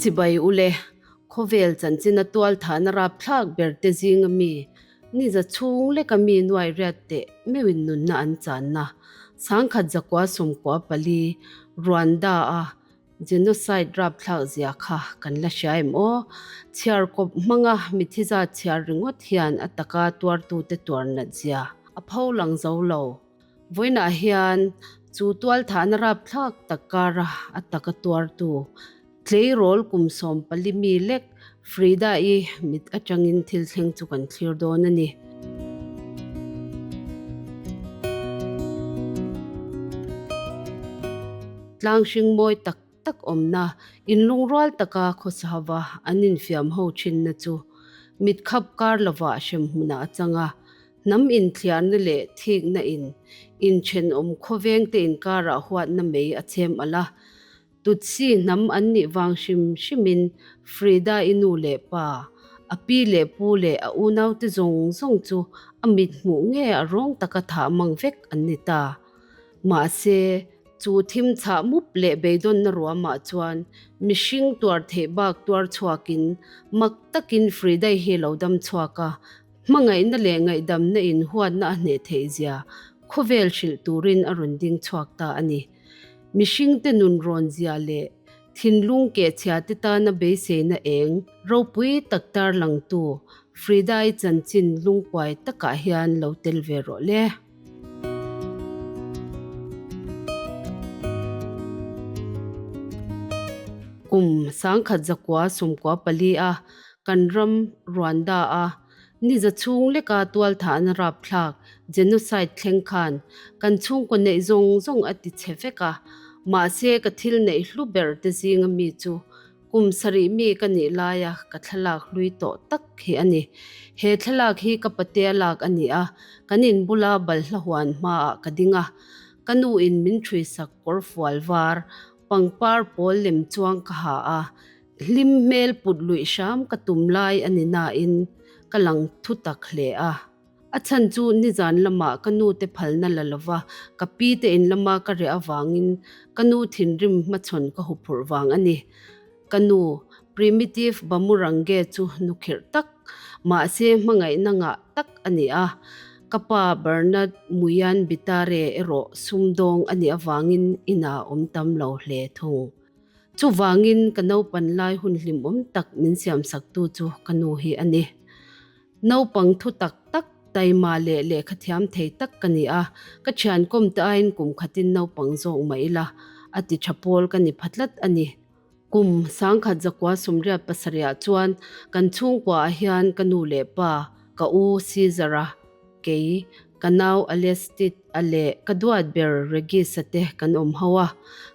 Chibai ule, khawvel chanchina tualthahna rapthlak ber te zinga mi, niza chhung leka mi nuai riat teh meuhin nunna an channa, 1994 Rwanda-a Genocide rapthlak zia kha kan la hria em aw? Chhiar kawp hmanga mithi zat chhiar ringawt hian a taka tuartute tuar nat zia a pho lang zo lo. Vawiinah hian chu tualthahna rapthlak tak kara a taka tuartu tleirawl kum 14 mi lek Frida-i mit atangin thil thleng chu kan thlir dawn a ni. Tlang hring mawi tak tak awmna, inlungrual taka khawsava an infiam ho thinna chu mit khap kar lovah hrem hmunah a chang a. Hnam inthliarna leh thikna in inthenawm khawvengte inkarah huatna mei a chhem alh a. Tutsi hnam an nih vang hrim hrimin Frida-i nu leh pa, a pi leh pu leh a unaute zawng zawng chu a mit hmuh nge a rawng taka thah mang vek an ni ta. Mahse, chu thim chhah mup leh beidawnna ruamah chuan mihring tuar theih bak tuar chhuakin mak takin Frida-i hi lo dam chhuak a, hmangaihna leh ngaihdamna in huatna a hneh theih zia khawvel hrilh turin a rawn ding chhuak ta a ni. Mihringte nun rawn zia leh thinlung kehchhia te tana beiseina eng ropui tak tarlangtu Frida-i chanchin lungkuai takah hian lo tel ve rawh le. Kum 1994 a kan ram Rwanda a Niza chhung leka tualthahna rapthlak, genocide, thleng khan kan chhungkaw neih zawng zawng a ti chhe vek a, mahse ka thil neih hlu ber te zinga mi chu kum sarih mi ka nih laia ka thlalak hlui tawh tak hi a ni. He thlalak hi ka patea lak a ni a, kan in bula balhla huan hmaah ka ding a, ka nu in min ṭhuisak kawrfual var, pangpar pawl lem chuang ka ha a, Hlim hmel put luih hram ka tum lai a ni nain ka lang thu tak hle a. A chhan chu nizan lamah ka nu te phalna la lova ka pi te in lama ka reh avangin ka nu thinrim hmachhawn ka huphurh vang a ni. Ka nu, Primitive Bamurange chu nu khirh tak, mahse hmangaihna ngah tak a ni a. Ka pa Bernard Muyan Bitare erawh sumdawng a nih avangin inah a awm tam lo hle thung. Chuvangin ka naupan lai hun hlimawm tak min siamsaktu chu ka nu hi a ni. Naupang thu tak tak, taima leh lehkha thiam thei tak ka ni a, ka thian kawm te aiin kum khatin naupang zawk mah ila, a ti tha pawl ka ni pha tlat a ni. Kum 1987 ah chuan kan chhungkua ah hian ka nu leh pa, ka u Caesar-a, Kei, ka nau Alestid a leh ka duat ber Regis-a te kan awm ho a.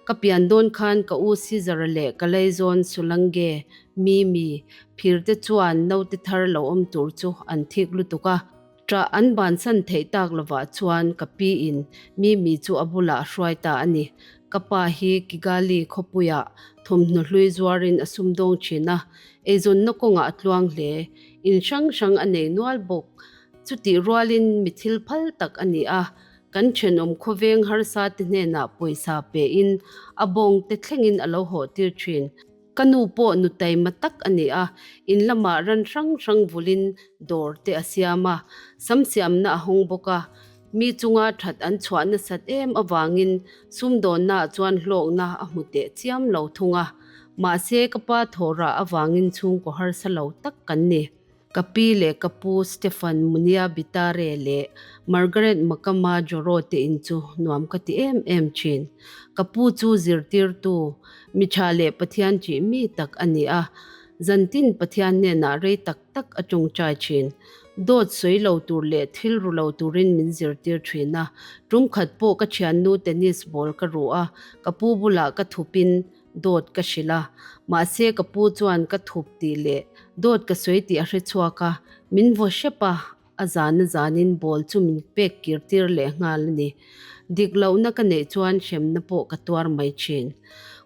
Ka pian dawn khan ka u Caesar-a leh ka laizawn Solange, Mimi, phir te chuan naute thar lo awm tur chu an thik lutuk a. Ṭah an bansan theih tak lovah chuan ka pi in Mimi chu a bulah a hruai ta a ni. Ka pa hi Kigali khawpuiah thawmhnaw hlui zuarin a sumdawng ṭhin a, eizawnna kawngah a tluang hle. In hrang hrang a nei nual bawk. Chutih rualin mi thil phal tak a ni a, kan thenawm khawveng harsa te hnenah pawisa pein a bawng te thlengin a lo hawh tir thin. Ka nu pawh nu taima tak a ni a, in lamah ran hrang hrang vulin dawr te a siam a, sam siamna a hawng bawk a. Mi chunga that an chhuah nasat em avangin sumdawnnaah chuan hlawkna a hmu teh chiam lo thung a. Mahse ka pa thawhrah avangin chhungkaw harsa lo tak kan ni. Ka pi leh ka pu Stephen Munia Bitare leh Margaret Makama Joro te in chu nuam ka ti em em thin. Ka pu chu zirtirtu, mi tha leh Pathian ṭih mi tak a ni a, zantin Pathian hnenah rei tak tak a tawngtai thin. Dawt sawi lo tur leh thil ru lo turin min zirtir thin a, tum khat pawh ka thiannu tennis ball ka ru a, ka pu bulah ka thupin Dawt ka hrilh a, mahse ka pu chuan ka thup tih leh dawt ka sawi tih a hre chhuak a, min vaw hrep a, a zan a zanin ball chu min pek kir tir leh nghal a ni. Dik lohna ka neih chuan hremna pawh ka tuar mai thin.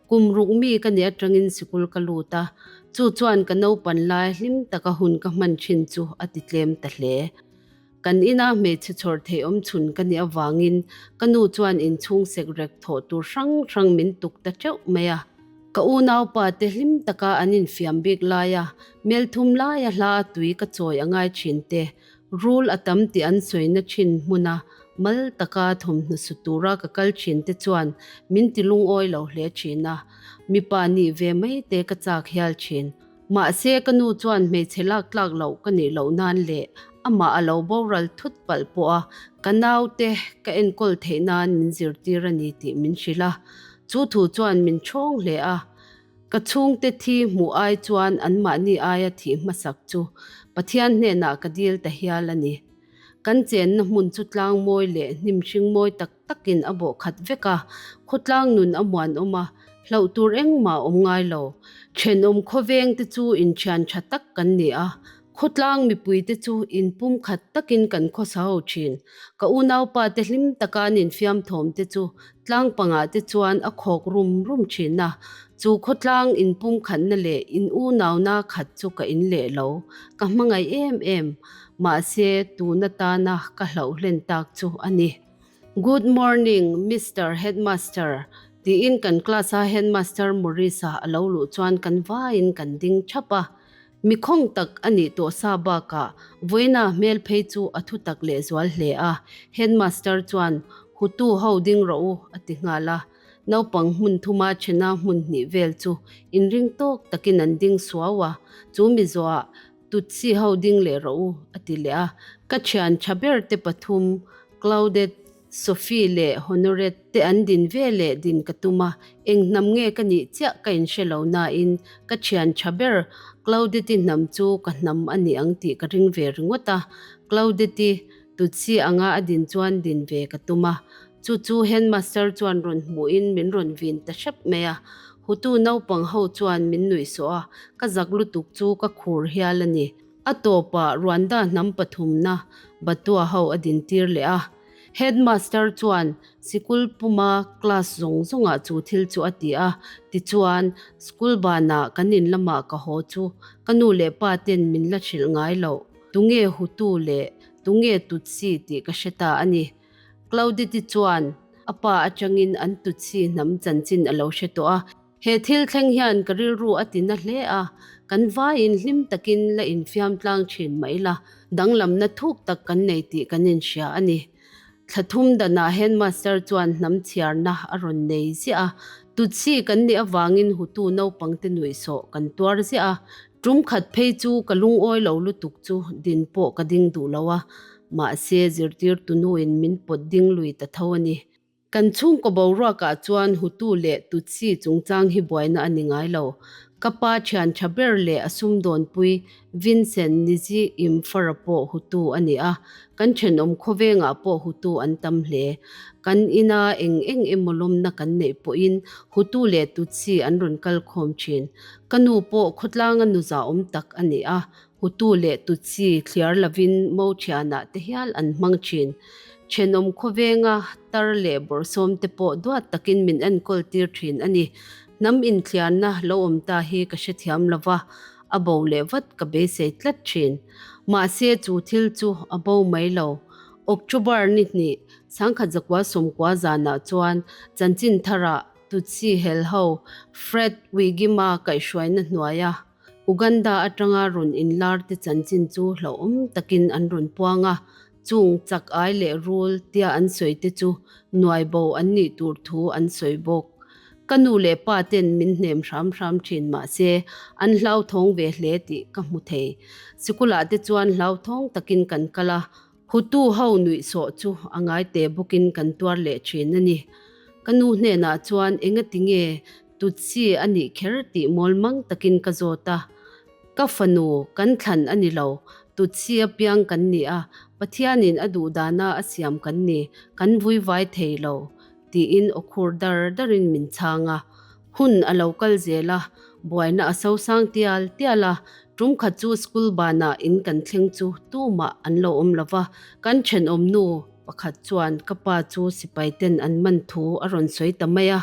Kum ruk mi ka nih atangin sikul ka lut a, chu chuan ka naupan lai hlim taka hun ka hman thin chu a ti tlem ta hle. Kan ina hmeichhe chhawr theih awm chhun ka nih avangin ka nu chuan inchhung sek rek thawh tur hrang hrang min tuk ta teuh mai a. Ka unaupa te hlim taka an infiam bik laia melthum laia hla a tui ka chawi a ngai thin te, rul a tam tih an sawina thin hmuna mal taka thawmhnaw su tura ka kal thin te chuan min ti lungawi lo hle thin a, mipa nih ve mai te ka chak hial thin. Mahse ka nu chuan hmeichhe lak tlak loh ka nih loh nan leh amah a lo boral thut palh pawh a ka naute ka enkawl theih nan min zirtir a ni tih min hrilh a, chu thu chuan min ṭhawng hle a. Ka chhungte thi hmuh ai chuan anmahni aia thih hmasak chu Pathian hnenah ka dil ta hial a ni. Kan chenna hmun chu tlang mawi leh hnim hring mawi tak takin a bawh khat vek a, khawtlang nun a muanawm a, hlauh tur engmah a awm ngai lo. Thenawm khawveng te chu inthian tha tak kan ni a, khawtlang mipui te chu inpum khat takin kan khawsa ho thin. Ka unaupa te hlim taka an infiam thawm te chu tlang pangah te chuan a khawk rum rum thin a, chu khawtlang inpum khatna leh in unauna khat chu ka in leh lo, ka hmangaih em em. Mahse tun atana ka hlauh hlen tak chu a ni. Good morning, Mister Headmaster, tiin kan class-a Headmaster Maurice-a a lo luh chuan kan vaiin kan ding thap a. Mi khawng tak a nih tawh sa bakah vawiina hmel phei chu a thu tak lehzual hle a. Headmaster chuan, Hutu ho ding rawh u, a ti nghal a. Naupang hmun thuma thena hmun hnih vel chu inring tawk takin an ding suau a. Chu mi zawhah Tutsi ho ding leh rawh u, a ti leh a. Ka thian tha ber te pathum, Claudette, Sophie leh Honorette te an din ve leh din ka tum a, eng hnam nge ka nih chiah ka inhre lo nain ka thian tha ber Claudette-i hnam chu ka hnam a ni ang tih ka ring ve ringawt a. Claudette-i Tutsi anga a din chuan din ve ka tum a. Chu chu Headmaster chuan rawn hmuhin min rawn vin ta hrep mai a. Hutu naupang ho chuan min nuih sawh a, ka zak lutuk chu ka khur hial a ni. A tawpah Rwanda hnam pathumna Batua ho a dintir leh a. Headmaster chuan sikul puma class zawng zawngah chu thil chu a ti a, tichuan school banah kan in lamah ka haw chu ka nu leh pa ten min la hrilh ngai loh. Tunge Hutu leh tunge Tutsi tih ka hre ta a ni. Claudette chuan a pa atangin an Tutsi hnam chanchin a lo hre tawh a. He thil thleng hian ka rilru a ti na hle a, kan vaiin hlim takin la infiam tlang thin mah ila, danglamna thuk tak kan nei tih kan inhria a ni. Thla thum danah Headmaster chuan hnam chhiarna a rawn nei ziah a, Tutsi kan nih avangin Hutu naupangte nuihsawh kan tuar ziah a, tum khat phei chu ka lungawi lo lutuk chu din pawh ka ding duh lo a, mahse zirtirtu nuin min pawt ding lui ta tho a ni. Kan chhungkaw boruakah chuan Hutu leh Tutsi chungchang hi buaina a ni ngai lo. Ka pa thian tha ber leh a sumdawnpui Vincent Nizi Imfara pawh Hutu a ni a, kan thenawm khawvengah pawh Hutu an tam hle. Kan ina eng eng emaw lawmna kan neih pawhin Hutu leh Tutsi an rawn kal khawm thin. Ka nu pawh khawtlanga nu zahawm tak a ni a, Hutu leh Tutsi thliar lovin mo thianah te hial an hmang thin. Thenawm khawvenga tar leh bawrhsawm te pawh duat takin min enkawl tir thin a ni. Hnam inthliarna lo awm ta hi ka hrethiam lo va, a bo leh vat ka beisei tlat thin. Mahse chu thil chu a bo mai lo. October ni hnih, 1990 zanah chuan chanchin tharah Tutsi helho Fred Wigima kaihhruaina hnuaia Uganda atanga rawn inlar te chanchin chu hlauhawm takin an rawn puang a, chung chak ai leh rul tia an sawi te chu nuai bo an nih tur thu an sawi bawk. Ka nu leh pa ten min hnem hram hram thin mahse an hlauthawng ve hle tih ka hmu thei. Sikulah te chuan hlauthawng takin kan kal a, Hutu ho nuihsawh chu a ngai teh bawkin kan tuar leh thin a ni. Ka nu hnenah chuan engati nge Tutsi a nih kher tih mawl mang takin ka zawt a. Ka fanu, kan thlan a ni lo. Tutsi apiang kan ni a, Pathianin a duh dana a siam kan ni, kan vuivai thei lo, tiin aw khur dar darin min chhang a. Hun a lo kal zel a, buaina a sosang tial tial a, tum khat chu school banah in kan thleng chu tumah an lo awm lo va, kan thenawm nu pakhat chuan ka pa chu sipai ten an man thu a rawn sawi ta mai a,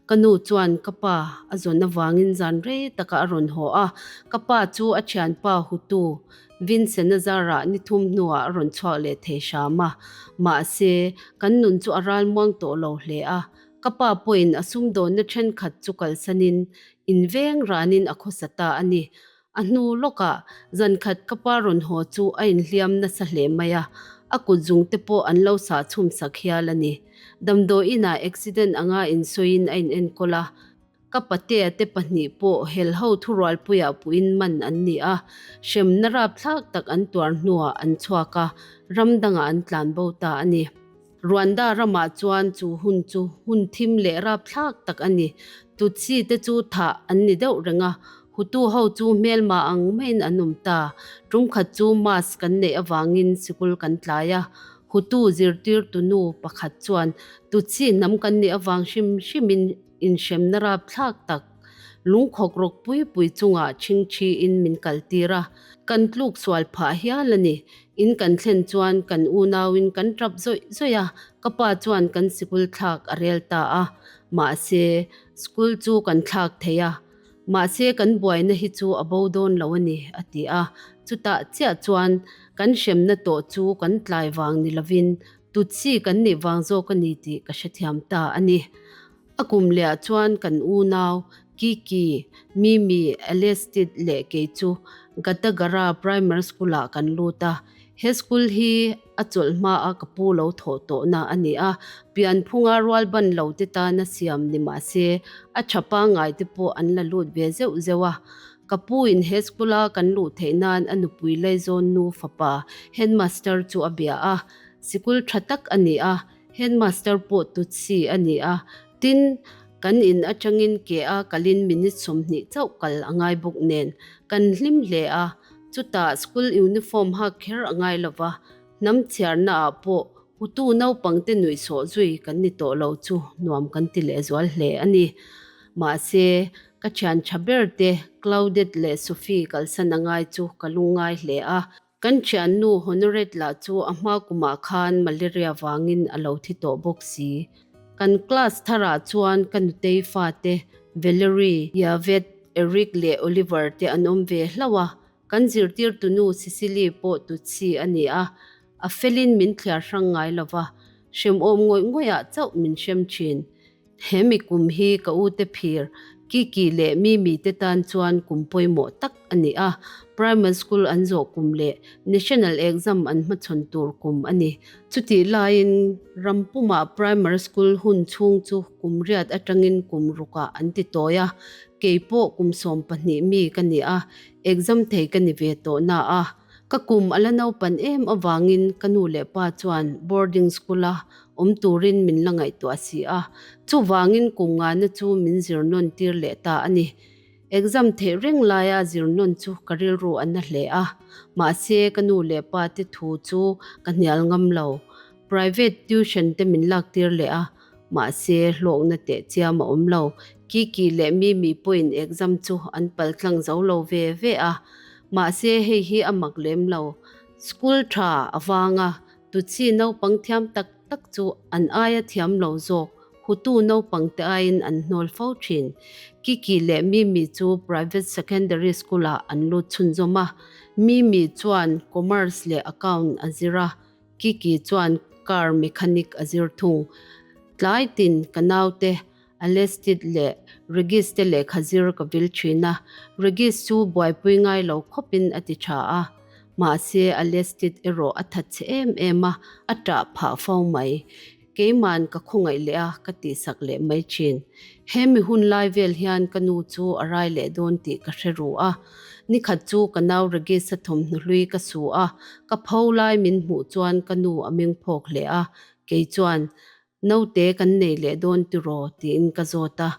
ka nu chuan ka pa a zawn avangin zan rei takah a rawn haw a, ka pa chu a thianpa Hutu Vincent-a zarah ni thum hnuah a rawn chhuak leh thei hram a, mahse kan nun chu a ralmuang tawh lo hle a, Ka pa pawhin a sumdawnna thenkhat chu kalsanin Inveng ranin a khawsa ta a ni. A hnu lawkah zan khat ka pa rawn haw chu a inhliam nasa hle mai a, a kut zung te pawh an lo sah chhum sak hial a ni. Damdawiinah accident anga insawiin a inenkawl a, ka patea te pahnih pawh helho thurualpuiah puhin man an ni a, hremna rapthlak tak an tuar hnuah an chhuak a, ram dangah an tlanbo ta a ni. Rwanda ramah chuan chu hun chu hun thim leh rapthlak tak a ni. Tutsi te chu thah an ni deuh reng a, Hutu ho chu hmelma ang maiin an awm ta. Tum khat chu mask kan neih avangin sikul kan tlai a, Hutu zirtirtu nu pakhat chuan Tutsi hnam kan nih avang hrim hrimin inhremna rapthlak tak lungkhawk rawk pui pui chungah chhingchhiin min kaltir a, kan tluk sual phah hial a ni. In kan thlen chuan kan unauin kan tap zawih zawih a, ka pa chuan kan sikul thlak a rel ta a. Mahse, school chu kan thlak thei a, mahse kan buaina hi chu a bo dawn lo a ni, a ti a. Chutah chiah chuan kan hremna tawh chu kan tlai vang ni lovin Tutsi kan nih vang zawk a ni tih ka hrethiam ta a ni. A kum lehah chuan kan unau, Kiki, Mimi, Alestid leh kei chu Gatagara Primary School-ah kan lut a. He school hi a chawlh hmaa ka pu lo thawh tawhna a ni a, pianphunga rualban lo te tana siam ni mah se a tha pangngai te pawh an la lut ve zeuh zeuh a. Ka pu in he school-a kan luh theih nan a nupui Laizawn nu fapa headmaster chu a bia a, sikul tha tak a ni a, Headmaster pawh Tutsi a ni a, tin, kan in atangin ke a kalin minute 20 chauh kal a ngai bawk nen kan hlim hle a, chutah school uniform hak kher a ngai lova, hnam chhiarna ah pawh Hutu naupangte nuihsawh zui kan ni tawh lo chu nuam kan ti lehzual hle a ni. Mahse, ka thian tha ber te Claudette leh Sophie kalsan a ngai chu ka lungngai hle a, Kan thiannu Honoret lah chu a hma kumah khan malaria vangin a lo thi tawh bawk si. Kan class tharah chuan ka nutei fate Valerie, Yvette, Eric leh Oliver te an awm ve hlauh a, kan zirtirtunu Cecily pawh Tutsi a ni a, a felin min thliar hrang ngai lo va, hremawm ngawih ngawihah chauh min hrem thin. He mi kum hi ka ute phir, Kiki leh Mimi te tan chuan kum pawimawh tak a ni a, Primary School an zawh kum leh National Exam an hmachhawn tur kum a ni. Chutih laiin ram pumah Primary School hun chhung chu kum riat atangin kum rukah an ti tawi a, kei pawh kum 12 mi ka ni a, exam thei ka ni ve tawh na a. Ka kum a la naupan em avangin ka nu leh pa chuan boarding school-a awm turin min la ngaihtuah si a, chuvangin kum ngana chu min zir nawn tir leh ta a ni. Exam theih reng laia zir nawn chu ka rilru a na hle a, mahse ka nu leh pa te thu chu ka hnial ngam lo. Private tuition te min lak tir leh a, mahse hlawkna teh chiam a awm lo. Kiki leh Mimi pawhin exam chu an pal tlang zo lo ve ve a, mahse hei hi a mak lem lo. School tha avanga Tutsi naupang thiam tak tak chu an aia thiam lo zawk, Hutu naupang te aiin an hnawl fo thin. Kiki leh Mimi chu private secondary school ah an lut chhunzawm a. Mimi chuan commerce leh account a zir a, Kiki chuan car mechanic a zir thung. Tlai tin ka naute Alestid leh Regis te lehkha zir ka vil thin a, Regis chu buaipui ngai lo khawpin a ti tha a. Mahse, Alestid erawh a that che em em a, a ṭah phah fo mai. Keima'n ka khawngaih leh a, ka tihsak leh mai thin. He mi hun lai vel hian ka nu chu a rai leh dawn tih ka hre ru a. Nikhat chu ka nau Regis-a thawmhnaw hlui ka su a, ka pho lai min hmuh chuan ka nu a meng phawk hle a, kei chuan Naute kan nei leh dawn tiraw? tiin ka zawt a.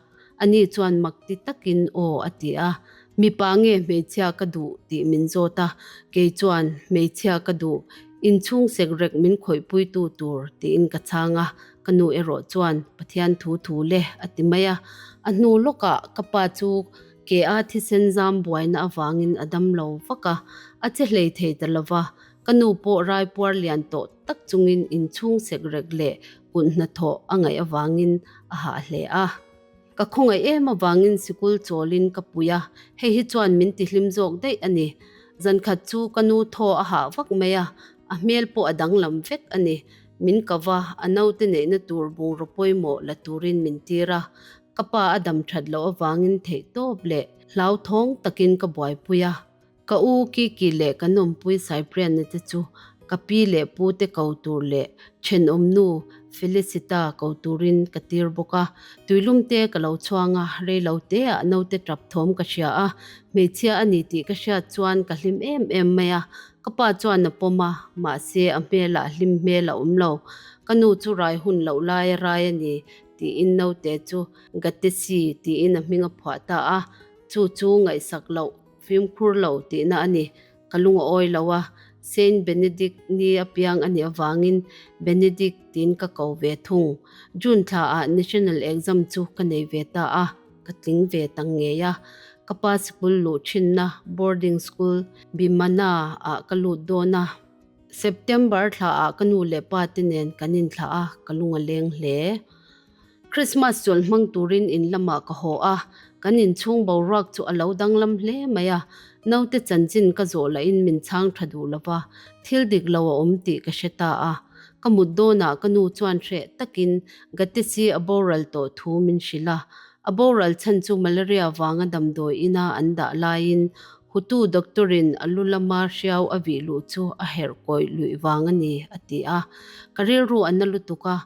Ani chuan mak ti takin aw a ti a. Mipa nge hmeichhia ka duh tih min zawt a. Kei chuan hmeichhia ka duh, inchhung sekrek min khawihpuitu tur tiin ka chhang a. Ka nu erawh chuan Pathian thu thu le a ti mai a. A hnu lawkah ka pa chu ke a thisen zam buaina avangin a dam lo vak a, a che hlei thei ta lova. Ka nu pawh raipuar lian tawh tak chungin inchhung sekrek leh kut hnathawh a ngaih avangin a hah hle a. Ka khawngaih em avangin sikul chawlin ka pui a, hei hi chuan min tihlim zawk daih a ni. Zankhat chu ka nu thaw a hah vak mai a, a hmel pawh a danglam vek a ni. Min kava, a naute neihna tur bungraw pawimawh la turin min tir a. Ka pa a dam that loh avangin theihtawp leh hlauthawng takin ka buaipui a. Ka u Kiki leh kan awmpui Cyprian-a te chu ka pi leh pu te ko tur leh thenawmnu Felicita ko turin ka tir bawk a. Tuilum te ka lo chhuang a, reilo teah naute tap thawm ka hria a, hmeichhia a ni tih ka hriat chuan ka hlim em em mai a. Ka pa chuan a pawm a, mahse a hmelah hlim hmel a awm lo. Ka nu chu rai hun loh lai a rai a ni tiin naute chu Gatesi tiin a hming a phuah ta a, chu chu ngaihsak loh Fimkhur lo tihna a ni. Ka lung a awi lo a, Saint Benedict ni a piang a nih avangin Benedict tiin ka ko ve thung. June thla ah National Exam chu ka nei ve ta a, ka tling ve ta ngei a. Ka pa sikul luh thinna boarding school Bimana ah ka lut dawn a. September thla ah ka nu leh pa te nen kan inthlah a, ka lung a leng hle. Christmas chawlh hmang turin in lamah ka haw a, kan inchhung boruak chu a lo danglam hle mai a, naute chanchin ka zawh lahin min chhang tha duh lo va, thil dik lo a awm tih ka hre ta a. Ka mut dawnah ka nu chuan hreh takin Gatesi a boral tawh thu min hrilh a, a boral chhan chu malaria vanga damdawi ina an dah laiin Hutu doctor-in a lu lama hriau a vih luh chu a herh kawih luih vang a ni, a ti a. Ka rilru a na lutuk a,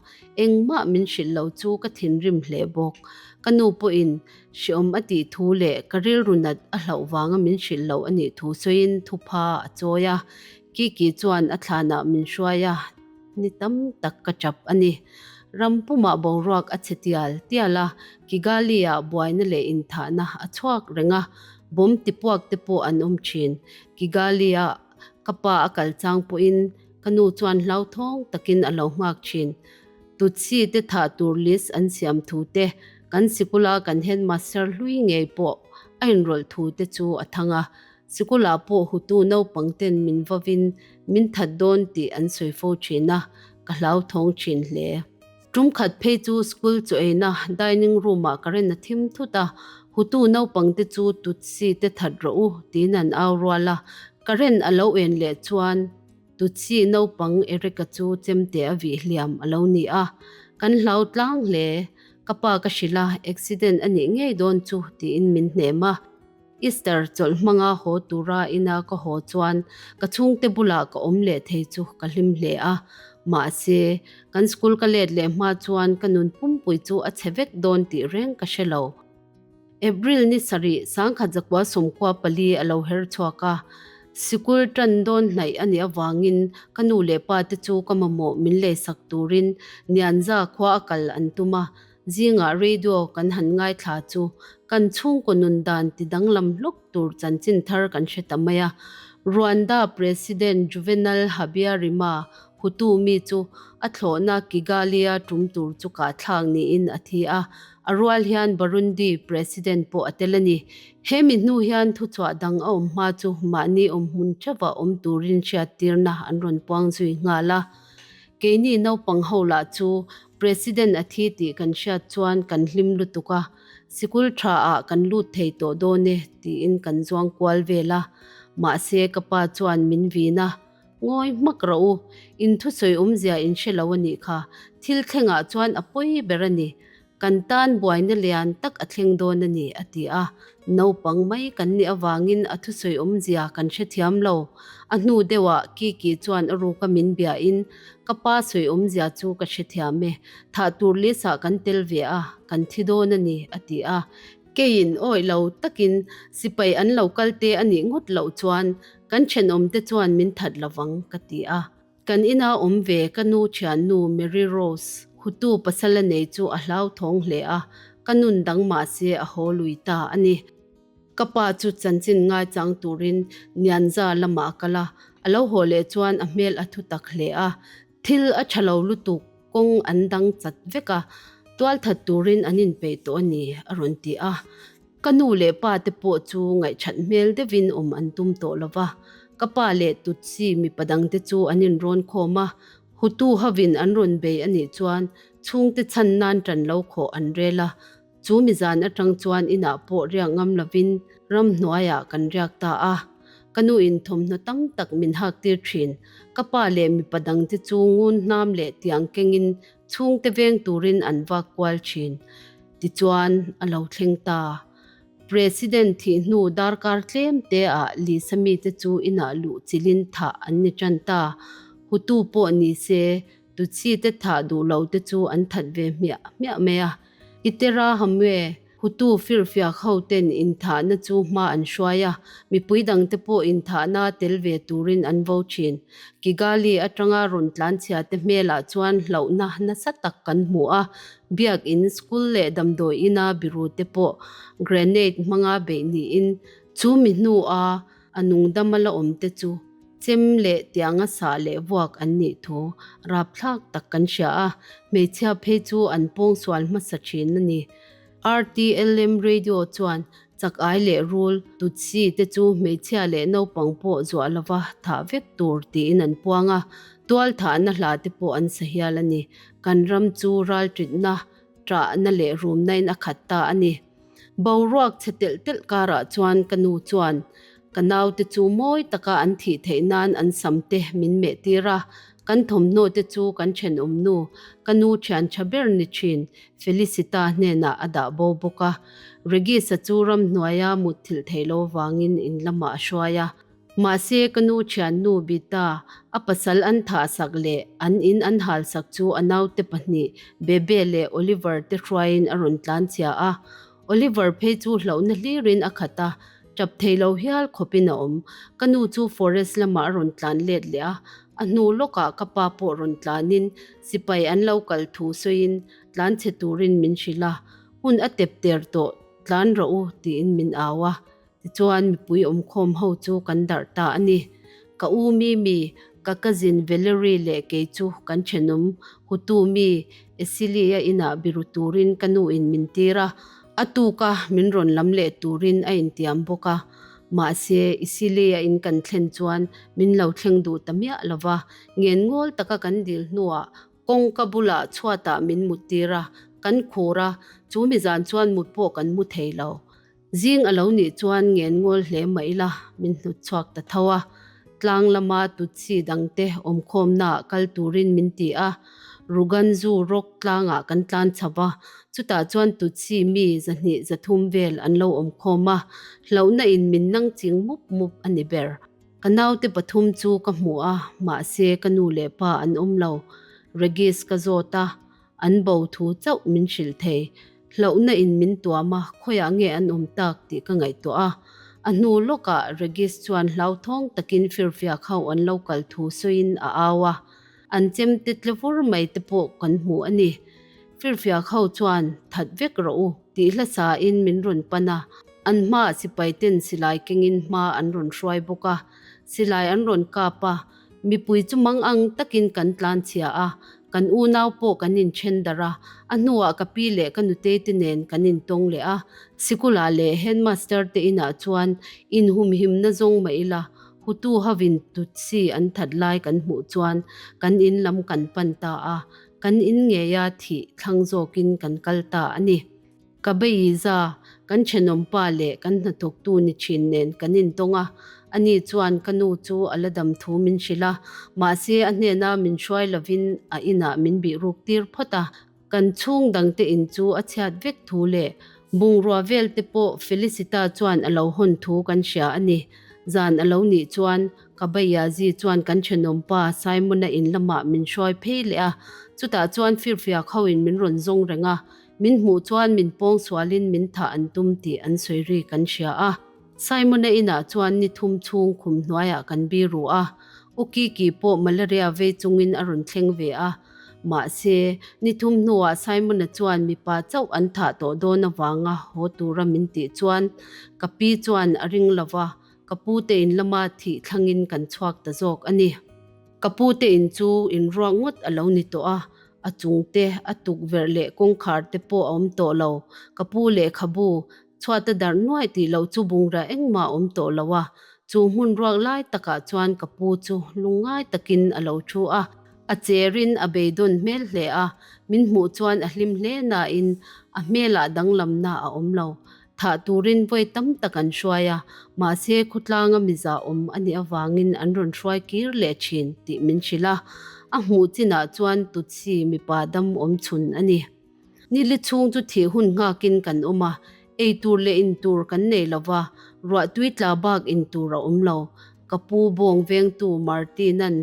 engmah min hrilh lo chu ka thinrim hle bawk. Ka nu pawhin hriawm a tih thu leh ka rilru nat a hlauh vanga min hrilh loh a nih thu sawiin thupha a chawi a. Kiki chuan a thlanah min hruai a, ni tam tak ka tap a ni. Ram pumah boruak a chhe tial tial a, Kigali-ah buaina leh inthahna a chhuak reng a, Bomb tipuak te pawh an awm thin. Kigali-a ka pa a kal chang pawhin ka nu chuan hlauthawng takin a lo nghak thin. Tutsi te thah tur list an siam thu te, kan sikula kan headmaster hlui ngei pawh a inrawlh thu te chu a thang a. Sikulah pawh Hutu naupang ten min vavin min that dawn tih an sawi fo thin a, ka hlauthawng thin hle. Tum khat phei chu school chu eina dining room ah current a thim thut a, Hutu naupang te chu Tutsi te that rawh u tiin an au rual a, current a lo en leh chuan Tutsi naupang Eric-a chu chemte a vih hliam a lo ni a, kan hlau tlang hle, ka pa ka hrilh a, accident a nih ngei dawn chu tiin min hnem a. Easter chawlh hmanga haw tura ina ka haw chuan ka chhungte bulah ka awm leh thei chu ka hlim hle a. Mahse, kan school ka let leh hma chuan ka nun pumpui chu a chhe vek dawn tih reng ka hre lo. April ni sarih 1994 a lo her chhuak a, sikul tan dawn hnaih a nih avangin ka nu leh pa te chu ka mamawh min leisak turin Nianza khua a kal an tum a, Zingah radio kan han ngaithla chu kan chhungkaw nun dan ti danglam hlawk tur chanchin thar kan hre ta mai a. Rwanda President Juvenal Habyarimana Hutu mi chu a thlawhna Kigali-a tum tur chu kahthlak niin a thi a, a rual hian Burundi President pawh a tel a ni. He mi hnu hian thuchhuah dang a awm hma chu mahni awmhmun theuha awm turin hriattirna an rawn puang zui nghal a. Keini naupang ho lah chu President a thi tih kan hriat chuan kan hlim lutuk a, sikul tha ah kan lut thei tawh dawn e tiin kan zuang kual vel a, mahse ka pa chuan min vin a, Ngawi hmak rawh u, in thusawi awmzia in hre lo a nih kha, thil thlengah chuan a pawi ber a ni, kan tan buaina lian tak a thleng dawn a ni a ti a, naupang mai kan nih avangin a thusawi awmzia kan hrethiam lo. A hnu deuhah Kiki chuan a ruka min biain ka pa sawi awmzia chu ka hrethiam e, thah tur list ah kan tel ve a, kan thi dawn a ni a ti a. Keiin awih lo takin sipai an lo kal te a nih ngawt loh chuan kan thenawmte chuan min that lovang ka ti a. Kan ina awm ve ka nu thiannu Mary Rose Hutu pasal a nei chu a hlauthawng hle a, ka nun dang mahse a haw lui ta a ni. Ka pa chu chanchin ngaichang turin Nyanza lamah a kal a, a lo haw leh chuan a hmel a thu tak hle a, thil a tha lo lutuk, kawng an dang chat vek a, tualthat turin an inpeih tawh a ni a rawn ti a. Ka nu leh pa te pawh chu ngaihṭhat hmel deuhin awm an tum tawh lo va, ka pa leh Tutsi mipa dangte chu an inrawn khawm a, Hutu hovin an rawn bei a nih chuan chhungte chhan nan ṭan lo khawh an rel a, chu mizan aṭang chuan inah pawh riak ngam lovin ramhnuaiah kan riak ta a. Ka nuin thawmhnaw tam tak min haktir ṭhin, ka pa leh mipa dangte chu ngun hnam leh tiang kengin chhungte veng turin an vak kual ṭhin. Tichuan, a lo thleng ta. President thih hnu darkar tlem te ah Lisa mite chu inah luh chilhin thah an ni tan ta. Hutu pawh ni se, Tutsi te thah duh lo te chu an that ve hmiah hmiah mai a. Iterahamwe, Hutu firfiak ho ten inthahna chu hma an hruai a, mipui dang te pawh inthahna tel ve turin an vo thin. Kigali atanga rawn tlanchhia te hmelah chuan hlauhna nasa tak kan hmu a, Biakin, school leh damdawi ina biru te pawh grenade hmanga beih niin chu mi hnua a nungdama la awm te chu chem leh tianga sah leh vuak an nih thu rapthlak tak kan hria a, hmeichhia phei chu an pawngsual hmasa thin a ni. RTLM Radio chuan chak ai leh rul, Tutsi te chu hmeichhia leh naupang pawh zuah lova thah vek tur tiin an puang a, tual thahna hla te pawh an sa hial a ni. Kan ram chu ralṭitna, ṭahna leh rumnain a khat ta a ni. Boruak chhe telh telh karah chuan ka nu chuan ka naute chu mawi taka an thih theih nan an sam te min meh tir a, kan thawmhnaw te chu kan thenawm nu, ka nu thian tha ber ni thin Felicita hnenah a dah bo bawk a. Regis-a chu ramhnuaia mutthilh theih lo vangin in lamah a hruai a. Mahse, ka nu thiannu Bita, a pasal an thahsak leh an in an halsak chu a naute pahnih, Bebe leh Oliver te hruaiin a rawn tlanchhia a. Oliver phei chu hlauhna hlirin a khat a, tap thei lo hial khawpin a awm. Ka nu chu forest lamah a rawn tlan let leh a, a hnu lawkah ka pa pawh rawn tlanin sipai an lo kal thu sawiin tlanchhe turin min hrilh a, hun a tep ter tawh, tlan rawh u tiin min au a. Tichuan mipui awmkhawm ho chu kan darh ta a ni. Ka u Mimi, ka cousin Valerie leh kei chu kan thenawm Hutu mi Esilia inah biru turin ka nu in min tir a, a tuka min rawn lam leh turin a intiam bawk a. Mahse, Isilia in kan thlen chuan min lo thleng duh ta miah lo va, ngenngawl taka kan dil hnuah Kawngka bulah chhuatah min muttir a, kan khur a, chu mi zan chuan mut pawh kan mu thei lo. Zing a lo nih chuan ngen ngawl hle mah ila min hnut chhuak ta tho a, tlang lama Tutsi dangte awmkhawmnaah kal turin min ti a, Ruganzu Rock tlangah kan tlan chho va, chutah chuan Tutsi mi 200 300 vel an lo awmkhawm a, hlauhna in min nang ching mup mup a ni ber. Ka naute pathum chu ka hmu a, mahse ka nu leh pa an awm lo. Regis ka zawt a, an bo thu chauh min hrilh thei. Hlauhna in min tuam a, khawiah nge an awm tak tih ka ngaihtuah a. A hnu lawkah Regis chuan hlauthawng takin firfiak ho an lo kal thu sawiin a au a. An chemte tle vur mai te pawh kan hmu a ni. Firfiak ho chuan that vek rawh u tih hlasa in min rawn pan a, an hmaah sipai ten silai kengin hma an rawn hruai bawk a, silai an rawn kap a, mipui chu mang ang takin kan tlan chhia a, kan unau pawh kan inthen darh a, a hnuah ka pi leh ka nutei te nen kan intawng leh a, sikulah leh headmaster te inah chuan inhumhimna zawng mah ila Hutu hovin Tutsi an that lai kan hmuh chuan kan in lam kan pan ta a, kan in ngeia thih thlang zawkin kan kal ta a ni. Ka Beiza, kan thenawmpa leh kan hnathawktu ni thin nen kan intawng a, ani chuan ka nu chu a la dam thu min hrilh a, mahse a hnena min hruai lovin a inah min bihruk tir phawt a. Kan chhung dangte in chu a chhiat vek thu leh bungrua vel te pawh Felicita chuan a lo hawn thu kan hria a ni. Zan a lo nih chuan Kabayazi chuan kan thenawmpa Simon-a in lamah min hruai phei leh a, chutah chuan firfiak ho in min rawn zawng reng a, min hmuh chuan min pawng sualin min thah an tum tih an sawi ri kan hria a. Simon-a inah chuan ni thum chhung khum hnuaiah kan biru a, U Kiki pawh malaria vei chungin a rawn thleng ve a. Mahse, ni thum hnuah Simon-a chuan mipa chauh an thah tawh dawn avanga haw tura min tih chuan ka pi chuan a ring lo va, ka pute in lama thih thlangin kan chhuak ta zawk a ni. Ka pute in chu inruak ngawt a lo ni tawh a, a chungte, a tukverh leh kawngkhar te pawh a awm tawh lo. Ka pu lehkhabu Chhuata darh nuai tih loh chu bungrah engmah a awm tawh lo a, chu hmun ruak lai takah chuan ka pu chu lungngai takin a lo thu a. A cherin a beidawn hmel hle a, min hmuh chuan a hlim hle nain a hmelah danglamna a awm lo. Thah turin vawi tam tak an hruai a, mahse khawtlanga miza awm a nih avangin an rawn hruai kir leh thin tih min hrilh a, a hmuh chinah chuan Tutsi mipa dam awm chhun a ni. Ni li chhung chu thih hun nghakin kan awm a, ei tur leh in tur kan nei lo va, ruahtui tla bak in tur a awm lo. Ka pu bawng vengtu Martin-a'n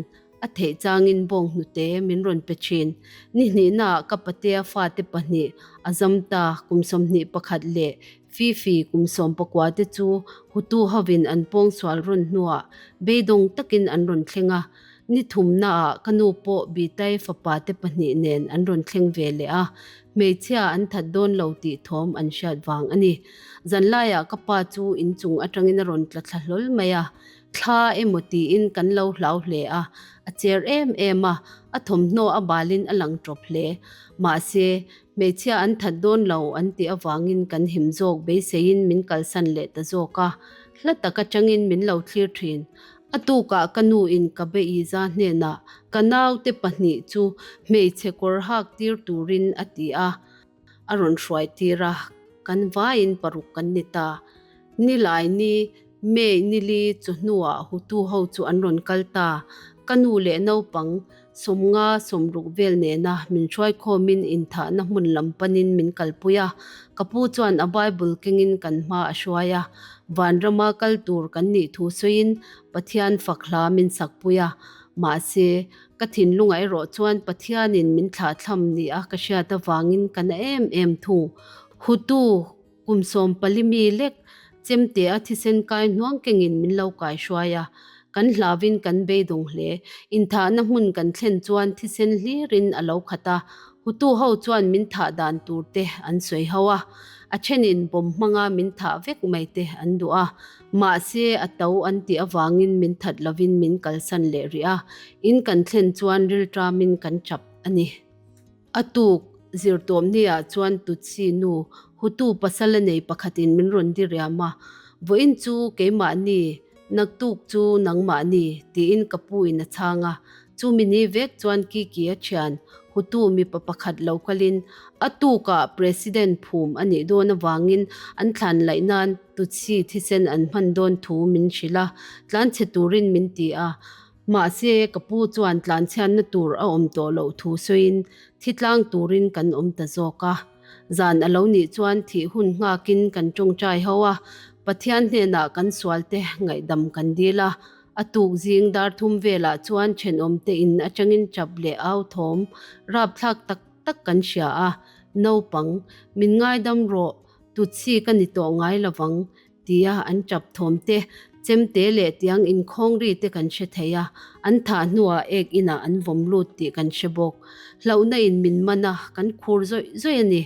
a theih changin bawng hnute min rawn pe thin. Ni hnihnaah ka patea fate pahnih a zam ta, kum 21 leh Fifi kum 19 te chu Hutu hovin an pawngsual rawn hnuah beidawng takin an rawn thleng a. Ni thumnaah ka nu pawh Bitai fapa te pahnih nen an rawn thleng ve leh a, hmeichhia an that dawn lo tih thawm an hriat vang a ni. Zanlaiah ka pa chu inchung atangin a rawn tla thla hlawl mai a, thla emaw tiin kan lo hlau hle a, a cher em em a, a thawmhnaw a balin a lang tawp hle. Mahse, hmeichhia an that dawn lo an tih avangin kan him zawk beiseiin min kalsan leh ta zawk a, hla tak atangin min lo thlir thin. A tukah ka nu in ka Beiza hnenah ka naute pahnih chu hmeichhe kawr hak tir turin a ti a, a rawn hruai tir a, kan vaiin paruk kan ni ta. Nilai ni, May nili chu hnuah Hutu ho chu an rawn kal ta. Ka nu leh naupang 50 60 vel nena min hruaikhawmin inthahna hmun lam panin min kalpui a, ka pu chuan a Bible kengin kan hma a hruai a, vanrama kal tur kan nih thu sawiin Pathian fak hla min sakpui a, mahse, ka thinlungah erawh chuan Pathianin min thlahthlam nia ka hriat avangin ka na em em thung. Hutu. Kum 14 mi lek chemte a thisen kai hnuang kengin min lo kai hruai a, kan hlauvin kan beidawng hle. Inthahna hmun kan thlen chuan thisen hlirin a lo khat a, Hutu ho chuan min thah dan tur te an sawi ho a, a thenin bomb hmanga min thah vek mai te an duh a, mahse a to an tih avangin min that lovin min kalsan leh rih a, in kan thlen chuan rilṭamin kan chap a ni. A tuk zirtawmni-ah chuan Tutsi nu Hutu pasal a nei pakhatin min rawn diriam a, Vawiin chu keimahni, naktuk chu nangmahni, tiin ka pu in a chhang a. Chumi ni vek chuan Kiki a thian Hutu mipa pakhat lo kalin a tukah President phum a nih dawn avangin an thlan laih nan Tutsi thisen an hman dawn thu min hrilh a, tlanchhe turin min ti a. Mahse, ka pu chuan tlanchhiatna tur a awm tawh loh thu sawiin thi tlang turin kan awm ta zawk a. Zan a lo nih chuan thih hun nghakin kan tawngtai ho a, Pathian hnenah kan sualte ngaihdam kan dil a. A tuk zing dar thum velah chuan thenawmte in atangin tap leh au thawm rapthlak tak tak kan hria a, Naupang, min ngaidam rawh, Tutsi ka ni tawh ngai lovang, Tia an tap thawm te, chemte leh tiang inkhawng ri te kan hre thei a, an thah hnuah ek inah an vawm lut tih kan hre bawk. Hlauhna in min man a, kan khur zawih zawih a ni.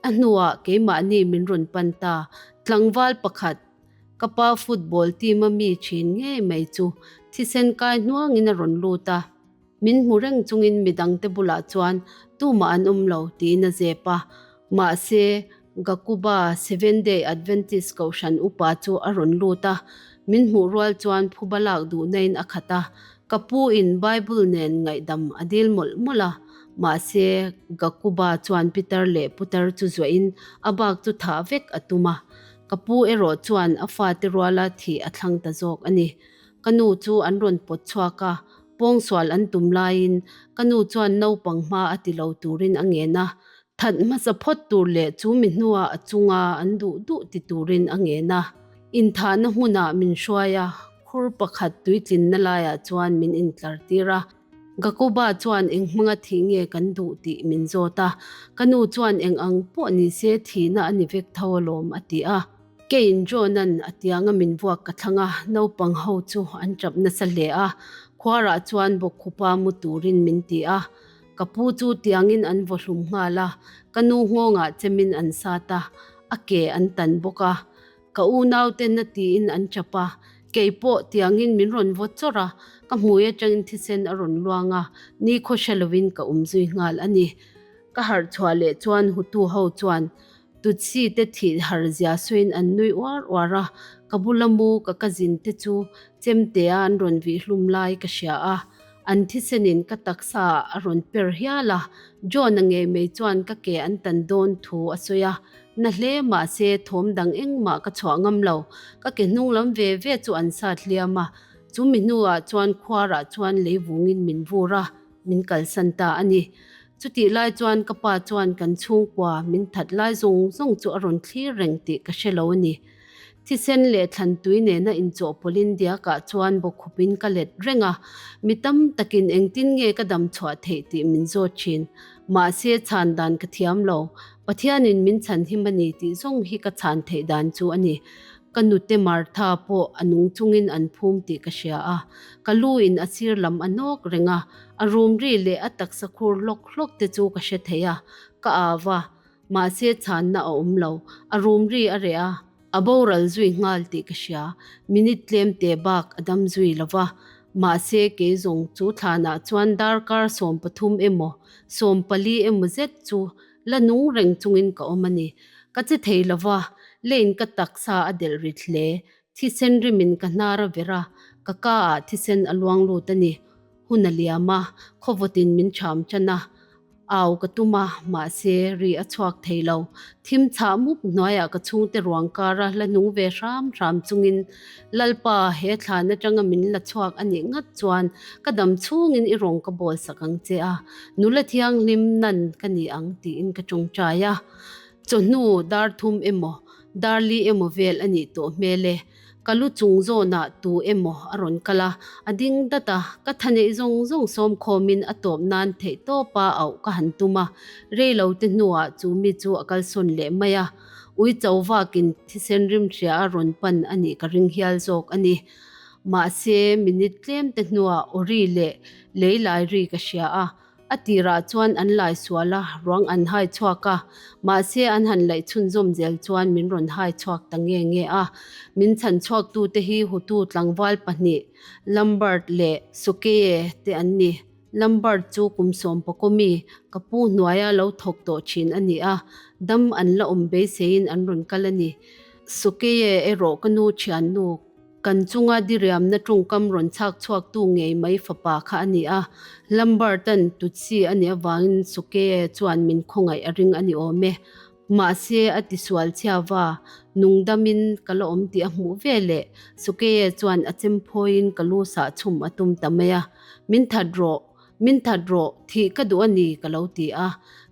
A hnuah keimahni min rawn pan ta, tlangval pakhat, ka pa football team a mi thin ngei mai chu thisen kai hnuangin a rawn lut a. Min hmu reng chungin midangte bulah chuan tumah an awm lo tiin a zep a. Mahse, Gakuba Seventh-day Adventist Kohhran upa chu a rawn lut a, min hmuh rual chuan phuba lak duhnain a khat a. Ka pu in Bible nen ngaihdam a dil mawlh mawlh a. Mahse, Gakuba chuan Peter leh Putar chu zuahin a bak chu thah vek a tum a. Ka pu erawh chuan a fate ruala thih a thlang ta zawk a ni. Ka nu chu an rawn pawt chhuak a, pawngsual an tum laiin ka nu chuan naupang hma a ti lo turin a ngen a, that hmasa phawt tur leh chu mi hnuah a chunga an duh duh ti turin a ngen a. Inthahna hmunah min hruai a, khur pakhat tuitlinna laiah chuan min intlar tir a. Gakuba chuan eng hmanga thih nge kan duh tih min zawt a, ka nu chuan eng ang pawh ni se thihna a ni vek tho alawm a ti a. Keiin John-a'n a tianga min vuak ka thlang a, naupang ho chu an tap nasa hle a, khuarah chuan bawkkhupa mu turin min ti a. Ka pu chu tiangin an vaw hlum nghal a, ka nu nghawngah chemin an sat a, a ke an tan bawk a. Ka unaute na tiin an tap a, kei pawh tiangin min rawn vaw chawrh a, ka hmui atangin thisen a rawn luang a, nikhaw hre lovin ka awm zui nghal a ni. Ka harh chhuah leh chuan Hutu ho chuan Tutsi te thih har zia sawiin an nui uar uar a, ka bula mu ka cousin te chu chemtea an rawn vih hlum lai ka hria a, an thisenin ka taksa ah a rawn per hial a, John-a ngei mai chuan ka ke an tan dawn thu a sawi a, na hle mahse thawm dang engmah ka chhuah ngam lo, ka ke hnung lam ve ve chu an sat hliam a, chu mi hnuah chuan khuarah chuan lei vungin min vur a, min kalsan ta a ni. Chutih lai chuan ka pa chuan kan chhungkua min that lai zawng zawng chu a rawn thlir reng tih ka hre lo a ni. Thisen leh thlan tui nena inchawhpawlhin diakah chuan bawkkhupin ka let reng a, mi tam takin engtin nge ka dam chhuah theih tih min zawt thin. Mahse chhan dan ka thiam lo. Pathianin min chhan him a ni tih zawng hi ka chhan theih dan chu a ni. Ka nute Martha pawh a nung chungin an phum tih ka hria a, ka lu in a sir lam a nawk reng a, a rum ri leh a taksa khur hlawk hlawk te chu ka hre thei a, ka au a, mahse chhanna a awm lo, a rum ri a reh a, a boral zui nghal tih ka hria, minute tlem te bak a dam zui lo va, mahse kei zawng chu thlanah chuan darkar 13 emaw 14 emaw zet chu La nung reng chungin ka awm a ni. Ka che thei lo va, leiin ka taksa a delh rit hle. Thisen rimin ka hnar a ver a, ka ka ah thisen a luang lut a ni. Hun a liam a, khawvawtin min ṭham ṭan a. Au ka tum a, mahse ri a chhuak thei lo. Thim chhah mup hnuaiah ka chhungte ruang kara la nung ve hram hram chungin Lalpa, he thlan atanga min la chhuak a nih ngat chuan ka dam chhungin i rawng ka bawl sak ang che a, nula thianghlim nan ka ni ang tiin ka tawngtai a. Chawhnu dar thum emaw, dar li emaw vel a nih tawh hmel e. Ka lu chung zawnah tu emaw a rawn kal a, a ding dat a, ka tha neih zawng zawng sawm khawmin a tawp nan theih tawpa auh ka han tum a, rei lo te hnuah chu mi chu a kalsawn leh mai a. Ui cho vakin thisen rimhria a rawn pan a nih ka ring hial zawk a ni. Mahse, minute tlem te hnuah awri leh lei lai ri ka hria a, a tirah chuan an lai sual a, ruang an hai chhuak a, mahse an han laih chhunzawm zel chuan min rawn hai chhuak ta nge nge a. Min chhan chhuaktute hi Hutu tlangval pahnih, Lambert leh Sukeye te an ni. Lambert chu kum sawm pakaw mi, ka pu hnuaia lo thawk tawh thin a ni a, dam an la awm beiseiin an rawn kal a ni. Sukeye erawh ka nu thiannu, kan chunga diriamna tawngkam rawn chhak chhuaktu ngei mai fapa kha a ni a. Lambert-a'n Tutsi a nih avangin Sukeye chuan min khawngaih a ring a ni awm e. Mahse, a tisual chhia va, nungdamin ka la awm tih a hmuh ve leh Sukeye chuan a chem phawiin ka lu sah chhum a tum ta mai a. Min that rawh, min that rawh, thih ka duh a ni, ka lo ti a.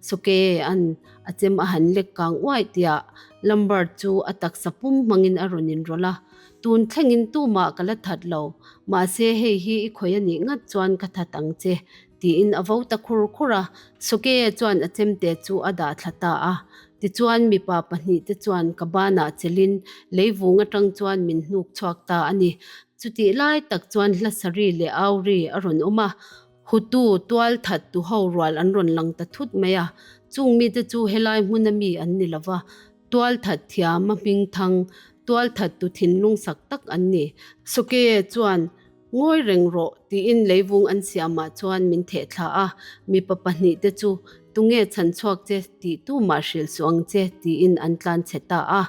Sukeye-a'n a chem a han lek kang uaih tiah Lambert chu a taksa pum hmangin a rawn inrawlh a. Tun thlengin tumah ka la that lo, mahse hei hi i khawih a nih ngat chuan ka that ang che, Tiin a vo ta khur khur a, Sukeye chuan a chemte chu a dah thla ta a. Tichuan mipa pahnihte chuan ka banah chelin leivung atang chuan min hnuk chhuak ta a ni. Chutih lai tak chuan hla sari leh auri a rawn awm a, Hutu tual that tu ho rual an rawn lang ta thut mai a. Chung mite chu helai hmuna mi an ni lova, tual that thiam a hming thang, tual that tu thinlung sak tak an ni. Sukeye chuan Ngawi reng rawh, tiin leivung an siamah chuan min theh thla a, mipa pahnihte chu tunge chhan chhuak che tih tumah hrilh suh ang che, tiin an tlan chhe ta a.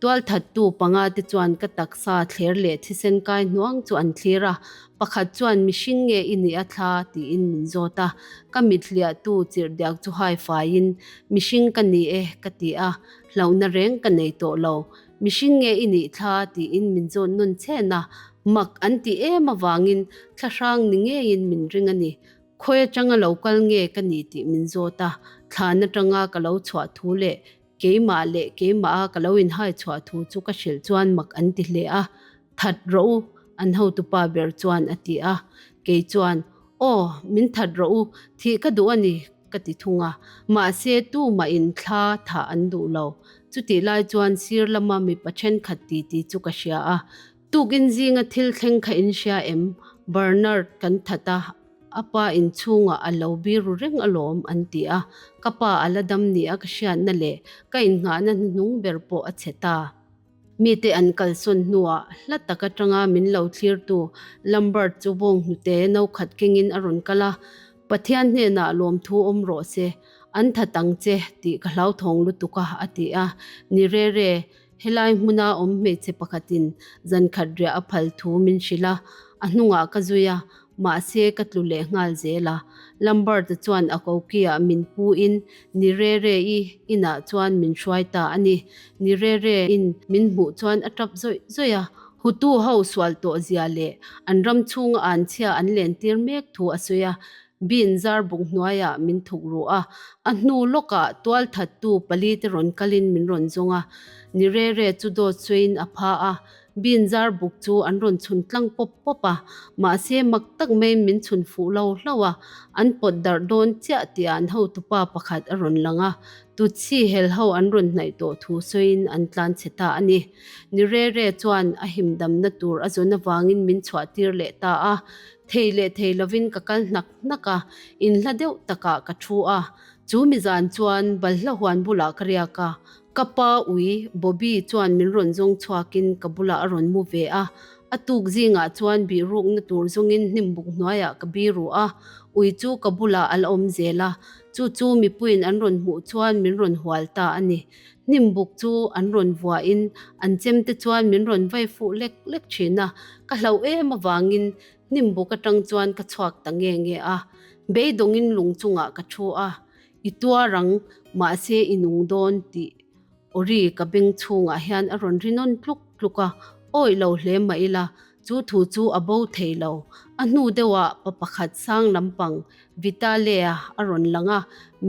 Tualthattu panga te chuan ka taksa thler leh thisen kai hnuang chu an thlir a, pakhat chuan mihring nge i nih a thla tiin min zawt a, ka mit hliahtu chirhdiak chu hai faiin mihring ka ni e ka ti a, hlauhna reng ka nei tawh lo. Mihring nge i nih thla tiin min zawn nawn chhen a, mak an ti em avangin thlahrang ni ngeiin min ring a ni. Khawi atanga lo kal nge ka ni tih min zawt a, thlan atanga ka lo chhuah thu leh keimah leh keimaha ka lo inhai chhuah thu chu ka hrilh chuan mak an ti hle a, That rawh u, an hotupa ber chuan a ti a, kei chuan, Aw, min that rawh u, thih ka duh a ni, ka ti thung a, mahse tumahin thla thah an duh lo. Chutih lai chuan sir lama mipa thenkhat titi chu ka hria a, Tukin zinga thil thleng kha in hria em? Bernard kan that a, a pa inchhungah a lo biru reng alawm an ti a, ka pa a la dam ni a ka hriatna leh ka innghahna hnuhnung ber pawh a chhe ta. Mite an kalsawn hnuah hla tak atanga min lo thlirtu Lambert chu bawng hnute no khat kengin a rawn kal a, Pathian hnenah lawmthu awm rawh se, an that ang che tih ka hlauthawng lutuk a, a ti a. Ni re re, helai hmuna awm hmeichhe pakhatin zan khat riah a phal thu min hrilh a, a hnungah ka zui a, mahse ka tlu leh nghal zel a. Lambert-a chuan a kokiah min pu in ni re re i inah chuan min hruai ta a ni. Ni re re in min hmuh chuan a tap zawih zawih a, Hutu ho sual tawh zia leh an ram chhunga an chhia an len tir mek thu a sawi a. Bin zar buk hnuaiah min thuk ru a, a hnu lawkah tualthattu palite rawn kalin min rawn zawng a, ni re re chu dawt sawiin a pha a, Bin zar buk chu an rawn chhun tlang pawp pawp a, mahse mak tak maiin min chhun fuh lo hlauh a, an pawt darh dawn chiah tih an hotupa pakhat a rawn lang a, Tutsi hel ho an rawn hnaih tawh thu sawiin an tlan chhe ta a ni. Ni re re chuan a himdamna tur a zawn avangin min chhuah tir leh ta a, thei leh thei lovin ka kal hnak hnak a, inhla deuh takah ka thu a. Chu mi zan chuan balhla huan bulah ka riak a, ka pa ui Bobby chuan min rawn zawng chhuakin ka bulah a rawn mu ve a, a tuk zingah chuan bihrukna tur zawngin hnimbuk hnuaiah ka biru a, ui chu ka bulah a la awm zel a, chu chu mipuiin an rawn hmuh chuan min rawn hual ta a ni. Hnimbuk chu an rawn vuahin an chemte chuan min rawn vai fuh lek lek thin a, ka hlauh em avangin Hnimbuk atang chuan ka chhuak ta nge nge a, beidawngin lung chungah ka thu a, I tuar ang, mahse i nung dawn tih awri ka beng chhungah hian a rawn ri nawn tluk tluk a, awih lo hle mah ila, chu thu chu a bo thei lo. A hnu deuhah pa pakhat sang lampang Vitale-a a rawn lang a,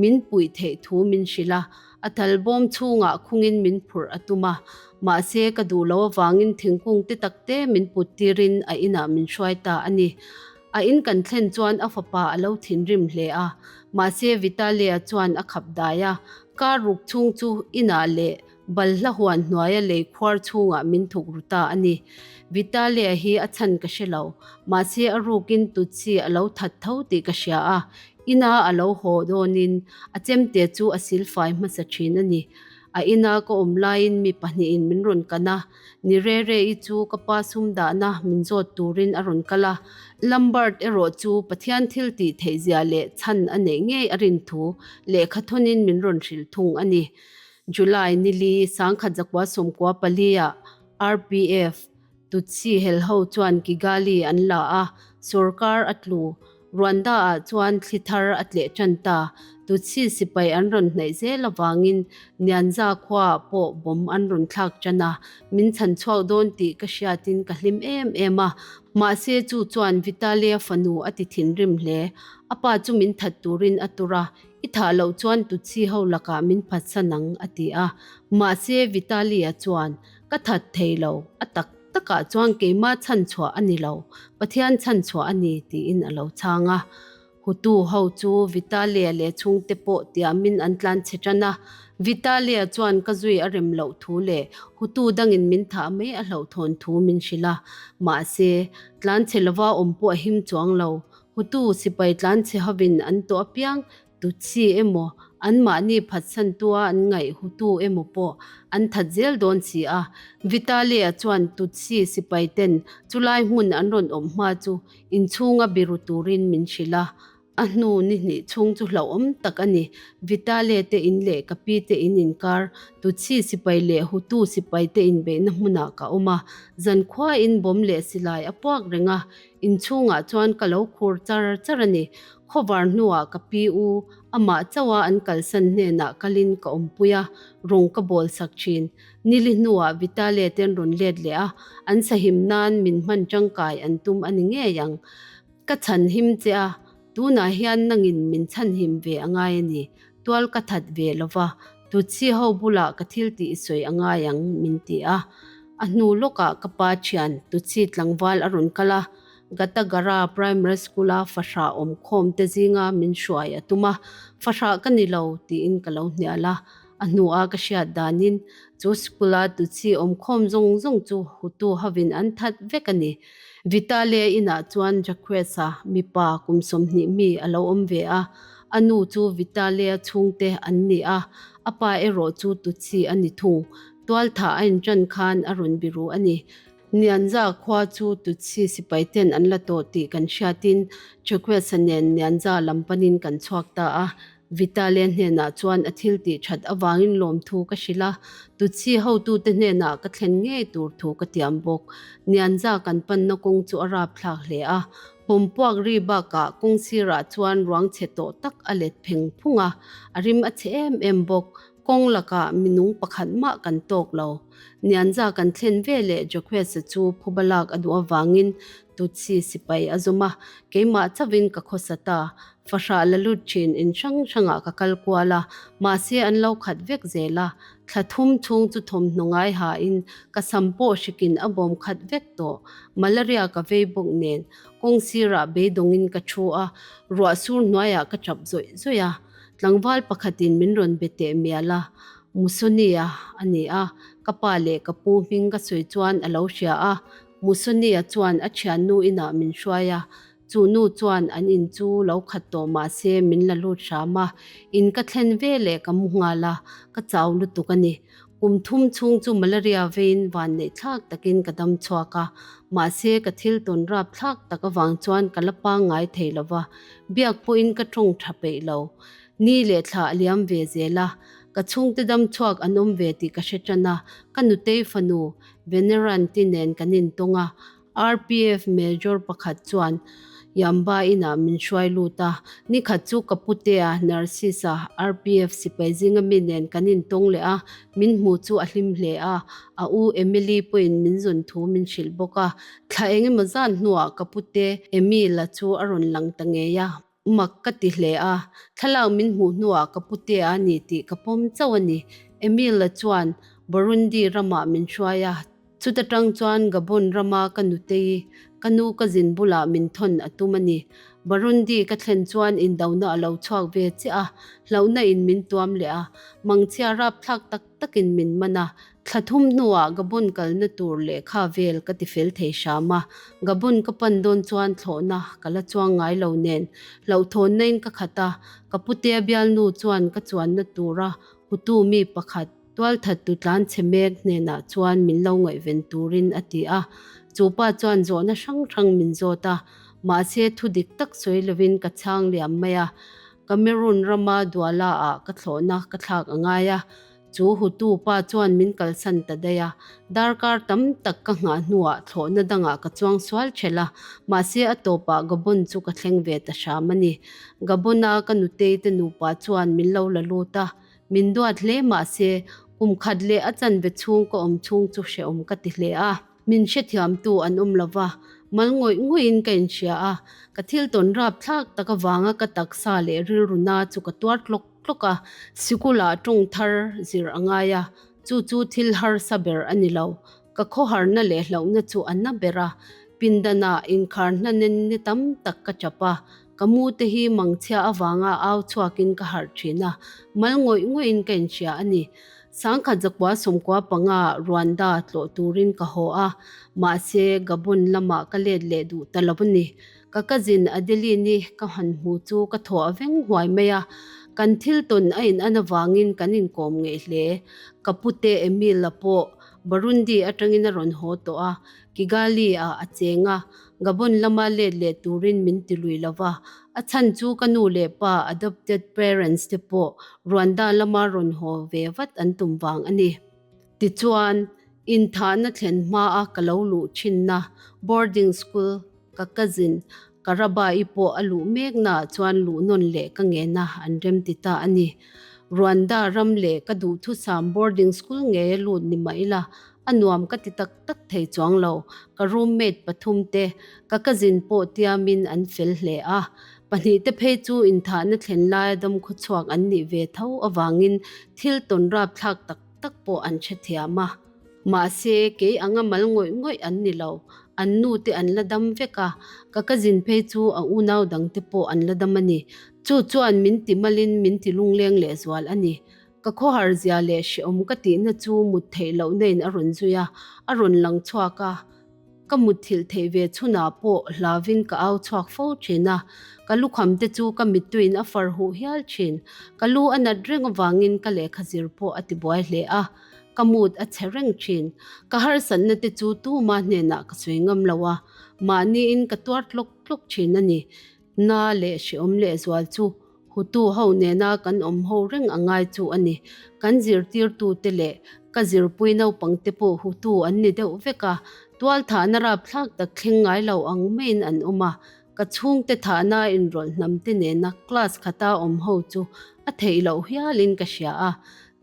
min puih theih thu min hrilh a, a talbawm chhungah khungin min phurh a tum a, mahse ka duh loh avangin thingkung te tak te min put tirin a inah min hruai ta a ni. A in kan thlen chuan a fapa a lo thinrim hle a, mahse Vitale-a chuan a khap dai a, car ruk chhung chu inah leh Balhla huan hnuaia lei khuar chhungah min thuk ru ta a ni. Vitalia hi a chhan ka hre lo, mahse a rukin Tutsi a lo that tho tih ka hria a, ina a lo haw dawnin a chemte chu a silfai hmasa thin a ni. A ina ka awm laiin mi pahnihin min rawn kan a, ni re re-i chu ka pa sum dahna min zawt turin a rawn kal a. Lambert erawh chu Pathian thil tih theihzia leh chhan a neih ngei a rin thu lehkha thawnin min rawn hrilh thung a ni. July nili 1994 ah RPF Tutsi helho chuan Kigali an la a, sorkar a tlu. Rwanda ah chuan thli thar a tleh tan ta. Tutsi sipai an rawn hnaih zel avangin Nyanza khua ah pawh bomb an rawn thlak tan a, min chhan chhuak dawn tih ka hriatin ka hlim em em a. Mahse chu chuan Vitalia fanu a ti thinrim hle. A pa chu min that turin a tur a, I thah loh chuan Tutsi ho lakah min phatsan ang, a ti a. Mahse, Vitaly-a chuan, Ka that thei lo, a tak takah chuan keimah chhanchhuah a ni lo, Pathian chhanchhuah a ni, tiin a lo chhang a. Hutu ho chu Vitaly-a leh chhungte pawh tiamin an tlan chhe tan a. Vitaly-a chuan ka zui a rem loh thu leh Hutu dangin min thah mai a hlauhthawn thu min hrilh a. Mahse, tlan chhe lova awm pawh a him chuang lo, Hutu sipai tlanchhe hovin an tawh apiang Tutsi emaw, anmahni phatsantua an ngaih Hutu emaw pawh an that zel dawn si a. Vitaly-a chuan Tutsi sipaiten chulai hmun an rawn awm hma chu inchhunga biru turin min hrilh a. A hnu ni hnih chhung chu hlauhawm tak a ni. Vitaly te in leh ka pi te in inkar Tutsi sipai leh Hutu sipai te inbeihna hmunah ka awm a. Zankhuain bomb leh silai a puak reng a, Inchhungah chuan ka lo khur char char a ni. Khawvar hnuah ka pi u, amah chauha an kalsan hnenah kalin ka awmpui a, rawng ka bawl sak thin. Nili hnuah Vitale te an rawn let leh a, an sahim nan min hman tangkai an tum a ni ngei ang. Ka chhan him che a, tunah hian nangin min chhan him ve a ngai a ni. Tual ka that ve lo va, Tutsi ho bulah ka thil tih i sawi a ngai ang, min ti a. A hnu lawkah ka pa thian Tutsi tlangval a rawn kal a, Gatagara Primary School-a fahrah awm khawm te zinga min hruai a tum a, Fahrah ka ni lo, tiin ka lo hnial a. A hnua ka hriat danin chu school-a Tutsi awm khawm zawng zawng chu Hutu hovin an that vek a ni. Vitale inah chuan Jacques-a mipa kum 20 mi a lo awm ve a, a nu chu Vitale-a chhungte an ni a, a pa erawh chu Tutsi a ni thung. Tualtha a inṭan khan a rawn biru a ni. Nyanza khua chu Tutsi sipaiten an la tawh tih kan hriatin Jacques-a nen Nyanza lam panin kan chhuak ta a. Vitale hnenah chuan a thil tih that avangin lawmthu ka hrilh a, Tutsi hotute hnenah ka thlen ngei tur thu ka tiam bawk. Nyanza kan panna kawng chu a rapthlak hle a, pawmpuak ri bakah kawng sirah chuan ruang chhe tawh tak a let pheng phung a, a rim a chhe em em bawk. Kawng lakah minung pakhat mah kan tawk lo. Nyanza kan thlen ve leh Jacques-a chu phuba lak a duh avangin Tutsi sipai a zawm a, keimah chauhin ka khawsa ta. Fahrah la lut thin in hrang hrangah ka kal kual a, mahse an lo khat vek zel a. Thla thum chhung chu thawmhnaw ngai hain ka sam pawh hrikin a bawm khat vek tawh. Malaria ka vei bawk nen kawng sirah beidawngin ka thu a, ruah sur hnuaiah ka tap zawih zawih a. Tlangval pakhatin min rawn be teh mial a, Musonia a ni a, ka pa leh ka pu hming ka sawi chuan a lo hria a. Musonia chuan a thiannu inah min hruai a, Chu nu chuan an in chu lo khat tawh mah se min la lut hram a, in ka thlen ve leh ka mu nghal a, ka chau lutuk a ni. Kum thum chhung chu malaria veiin vanneih thlak takin ka dam chhuak a, mahse ka thil tawn rap thlak tak avang chuan ka la pangngai thei lo va, biak pawhin ka tawng tha peih lo. Ni leh thla a liam ve zel a, ka chhungte dam chhuak an awm ve tih ka hre tan a, ka nutei fanu Veneranti nen kan intawng a, RPF Major pakhat chuan Yamba inah min hruai lut a, nikhat chu ka putea Narcissa, RPF sipai zinga mi nen kan intawng leh a, min hmu chu a hlim hle a, a u Emily pawhin min zawn thu min hrilh bawk a. Thla engemaw zan hnuah ka pute Emil-a chu a rawn lang ta ngei a. Mak ka ti hle a, thlalak min hmuh hnuah ka putea a ni tih ka pawm chauh a ni. Emil-a chuan Burundi ramah min hruai a, chuta tang chuan Gabon rama ka nutei, ka nu ka zin bulah min thawn a tum a ni. Burundi ka thlen chuan indona a lo chhuak ve chiah a, hlauhna in min tuam leh a, mangchhia rapthlak tak takin min man a, Thla thum hnuah Gabon kalna tur lehkha vel ka ti fel thei hram a, Gabon ka pan dawn chuan thlawhna ka la chuang ngai lo nen hlauhthawnnain ka khat a, ka putea bialnu chuan ka chuanna tura hutu mi pakhat tualthattu tlanchhe mek hnenah chuan min lo ngaihven turin a ti a, chu pa chuan zawhna hrang hrang min zawt a, mahse thu dik tak sawi lovin ka chhang liam mai a, Cameroon rama Douala ah ka thlawhna ka thlak a ngai a. Chu Hutu pa chuan min kalsan ta daih a, darkar tam tak ka nghah hnuah thlawhna dangah ka chuang sual ṭhelh a, mahse a tawpah Gabon chu ka thleng ve ta hram a ni. Gabon-a ka nutei te nupa chuan min lo la lut a, min duat hle mahse kum khat leh a chanve chhung ka awm chhung chu hrehawm ka ti hle a. Min hrethiamtu an awm lo va, mal ngawih ngawih-in ka inhria a, ka thil tawn rapthlak tak avanga ka taksa leh rilru na chu ka tuar tlawk tlawk a, sikulah tawng thar zir a ngai a, chu chu thil harsa ber a ni lo. Ka khawharna leh hlauhna chu a na ber a, pindanah inkhar hnanen ni tam tak ka chap a, ka mu te hi mangchhia avanga au chhuakin ka harh thin a, mal ngawih ngawih-in ka inhria a ni. Sangkhat zakua sawmkua panga Rwanda tlawh turin ka haw a, mahse Gabon lamah ka let leh duh ta lo a ni. Ka cousin Adeline-i ka han hmu chu ka thaw a veng huai mai a, kan thil tawn a in an avangin kan inkawm ngeih hle. Ka pute Emil-a pawh Burundi atangin a rawn haw tawh a, Kigali-ah a cheng a, Gabon lama let leh turin min ti lui lo va, a chhan chu ka nu leh pa adopted parents te pawh Rwanda lama rawn haw ve vat an tum vang a ni. Tichuan, inthahna thlen hmaa ka lo luh thinna boarding school ka cousin Karabai pawh a luh meknaah chuan luh nawn leh ka ngen a, an rem ti ta a ni. Rwanda ram leh ka duhthusam boarding school ngei a lut ni mah ila, a nuam ka ti tak tak thei chuang lo. Ka roommate pathum te, ka cousin pawh tiamin an fel hle a. Pahnih te phei chu inthahna thlen laia damkhawchhuak an nih ve tho avangin thil tawn rapthlak tak tak pawh an hrethiam a. Mahse, kei anga mal ngawih ngawih an ni lo. An nu te an la dam vek a, ka cousin phei chu a unau dang te pawh an la dam a ni. Chu chuan min ti malin min ti lungleng lehzual a ni. Ka khawhar zia leh hrehawm ka tihna chu mut theih lohna in a rawn zui a, a rawn lang chhuak a. Ka mutthilh theih ve chhunah pawh hlavin ka au chhuak fo thin a, ka lukham te chu ka mittuiin a far huh hial thin. Ka lu a nat reng avangin ka lehkha zir pawh a tibuai hle a, ka mood a chhe reng thin. Ka harsatna te chu tuma hnenah ka sawi ngam lo a, mahniin ka tuar tlawk tlawk thin a ni. Na leh hrehawm lehzual chu Hutu ho nena kan awm ho reng a ngai chu a ni. Kan zirtirtute leh ka zirpui naupangte pawh Hutu an ni deuh vek a, tualthahna rapthlak tak thleng ngai lo ang maiin an awm a. Ka chhungte thahna inrawlh hnamte nena class khata awm ho chu a theih loh hialin ka hria a,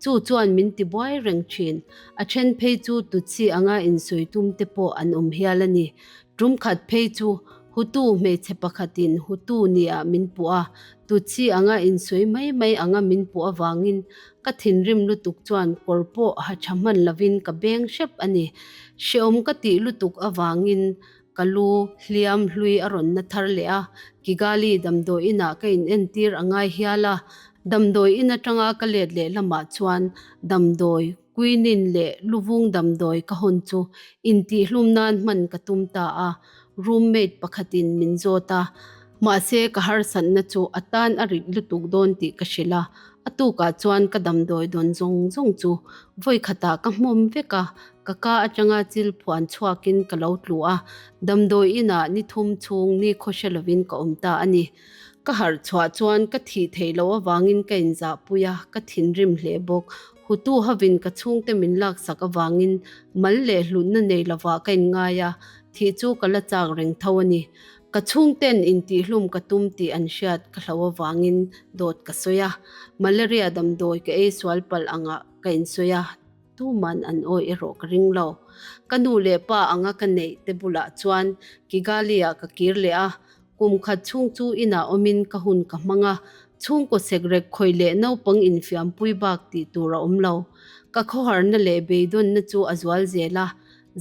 chu chuan min tibuai reng thin. A then phei chu Tutsi anga insawi tumte pawh an awm hial a ni. Tum khat phei chu. Hutu hmeichhe pakhatin Hutu nia min puh a, Tutsi anga insawi mai mai anga min puh avangin ka thinrim lutuk chuan kawr pawh ha tha hman lovin ka beng hrep a ni. Hrehawm ka tih lutuk avangin ka lu hliam hlui a rawn na thar leh a, Kigali damdawi inah ka inentir a ngai hial a, damdawi in atanga ka let leh lamah chuan damdawi Quinine leh luvung damdawi ka hawn chu intihhlum nan hman ka tum ta a, roommate pakhatin min zawt a, mahse ka harsatna chu a tan a rit lutuk dawn tih ka hrilh a, a tukah chuan ka damdawi dawn zawng zawng chu vawi khatah ka hmawm vek a, ka ka atanga chil phuan chhuakin ka lo tlu a, damdawi inah ni thum chhung ni khawhre lovin ka awm ta a ni. Ka harh chhuah chuan ka thih theih loh avangin ka inzahpui a, ka thinrim hle bawk. Hutu hovin ka chhungte min laksak avangin mal leh hlutna nei lovah ka inngai a, thih chu ka la chak reng tho a ni. Ka chhungten intihhlum ka tum tih an hriat ka hloh avangin dawt ka sawi a, malaria damdawi ka ei sual palh angah ka insawi a, tuman an awih erawh ka ring lo. Ka nu leh pa anga ka neih te bulah chuan Kigali-ah ka kir leh a, Kum khat chhung chu inah awmin ka hun ka hmang a, chhungkaw sekrek khawih leh naupang infiampui bak tih tur a awm lo. Ka khawharna leh beidawnna chu a zual zel a,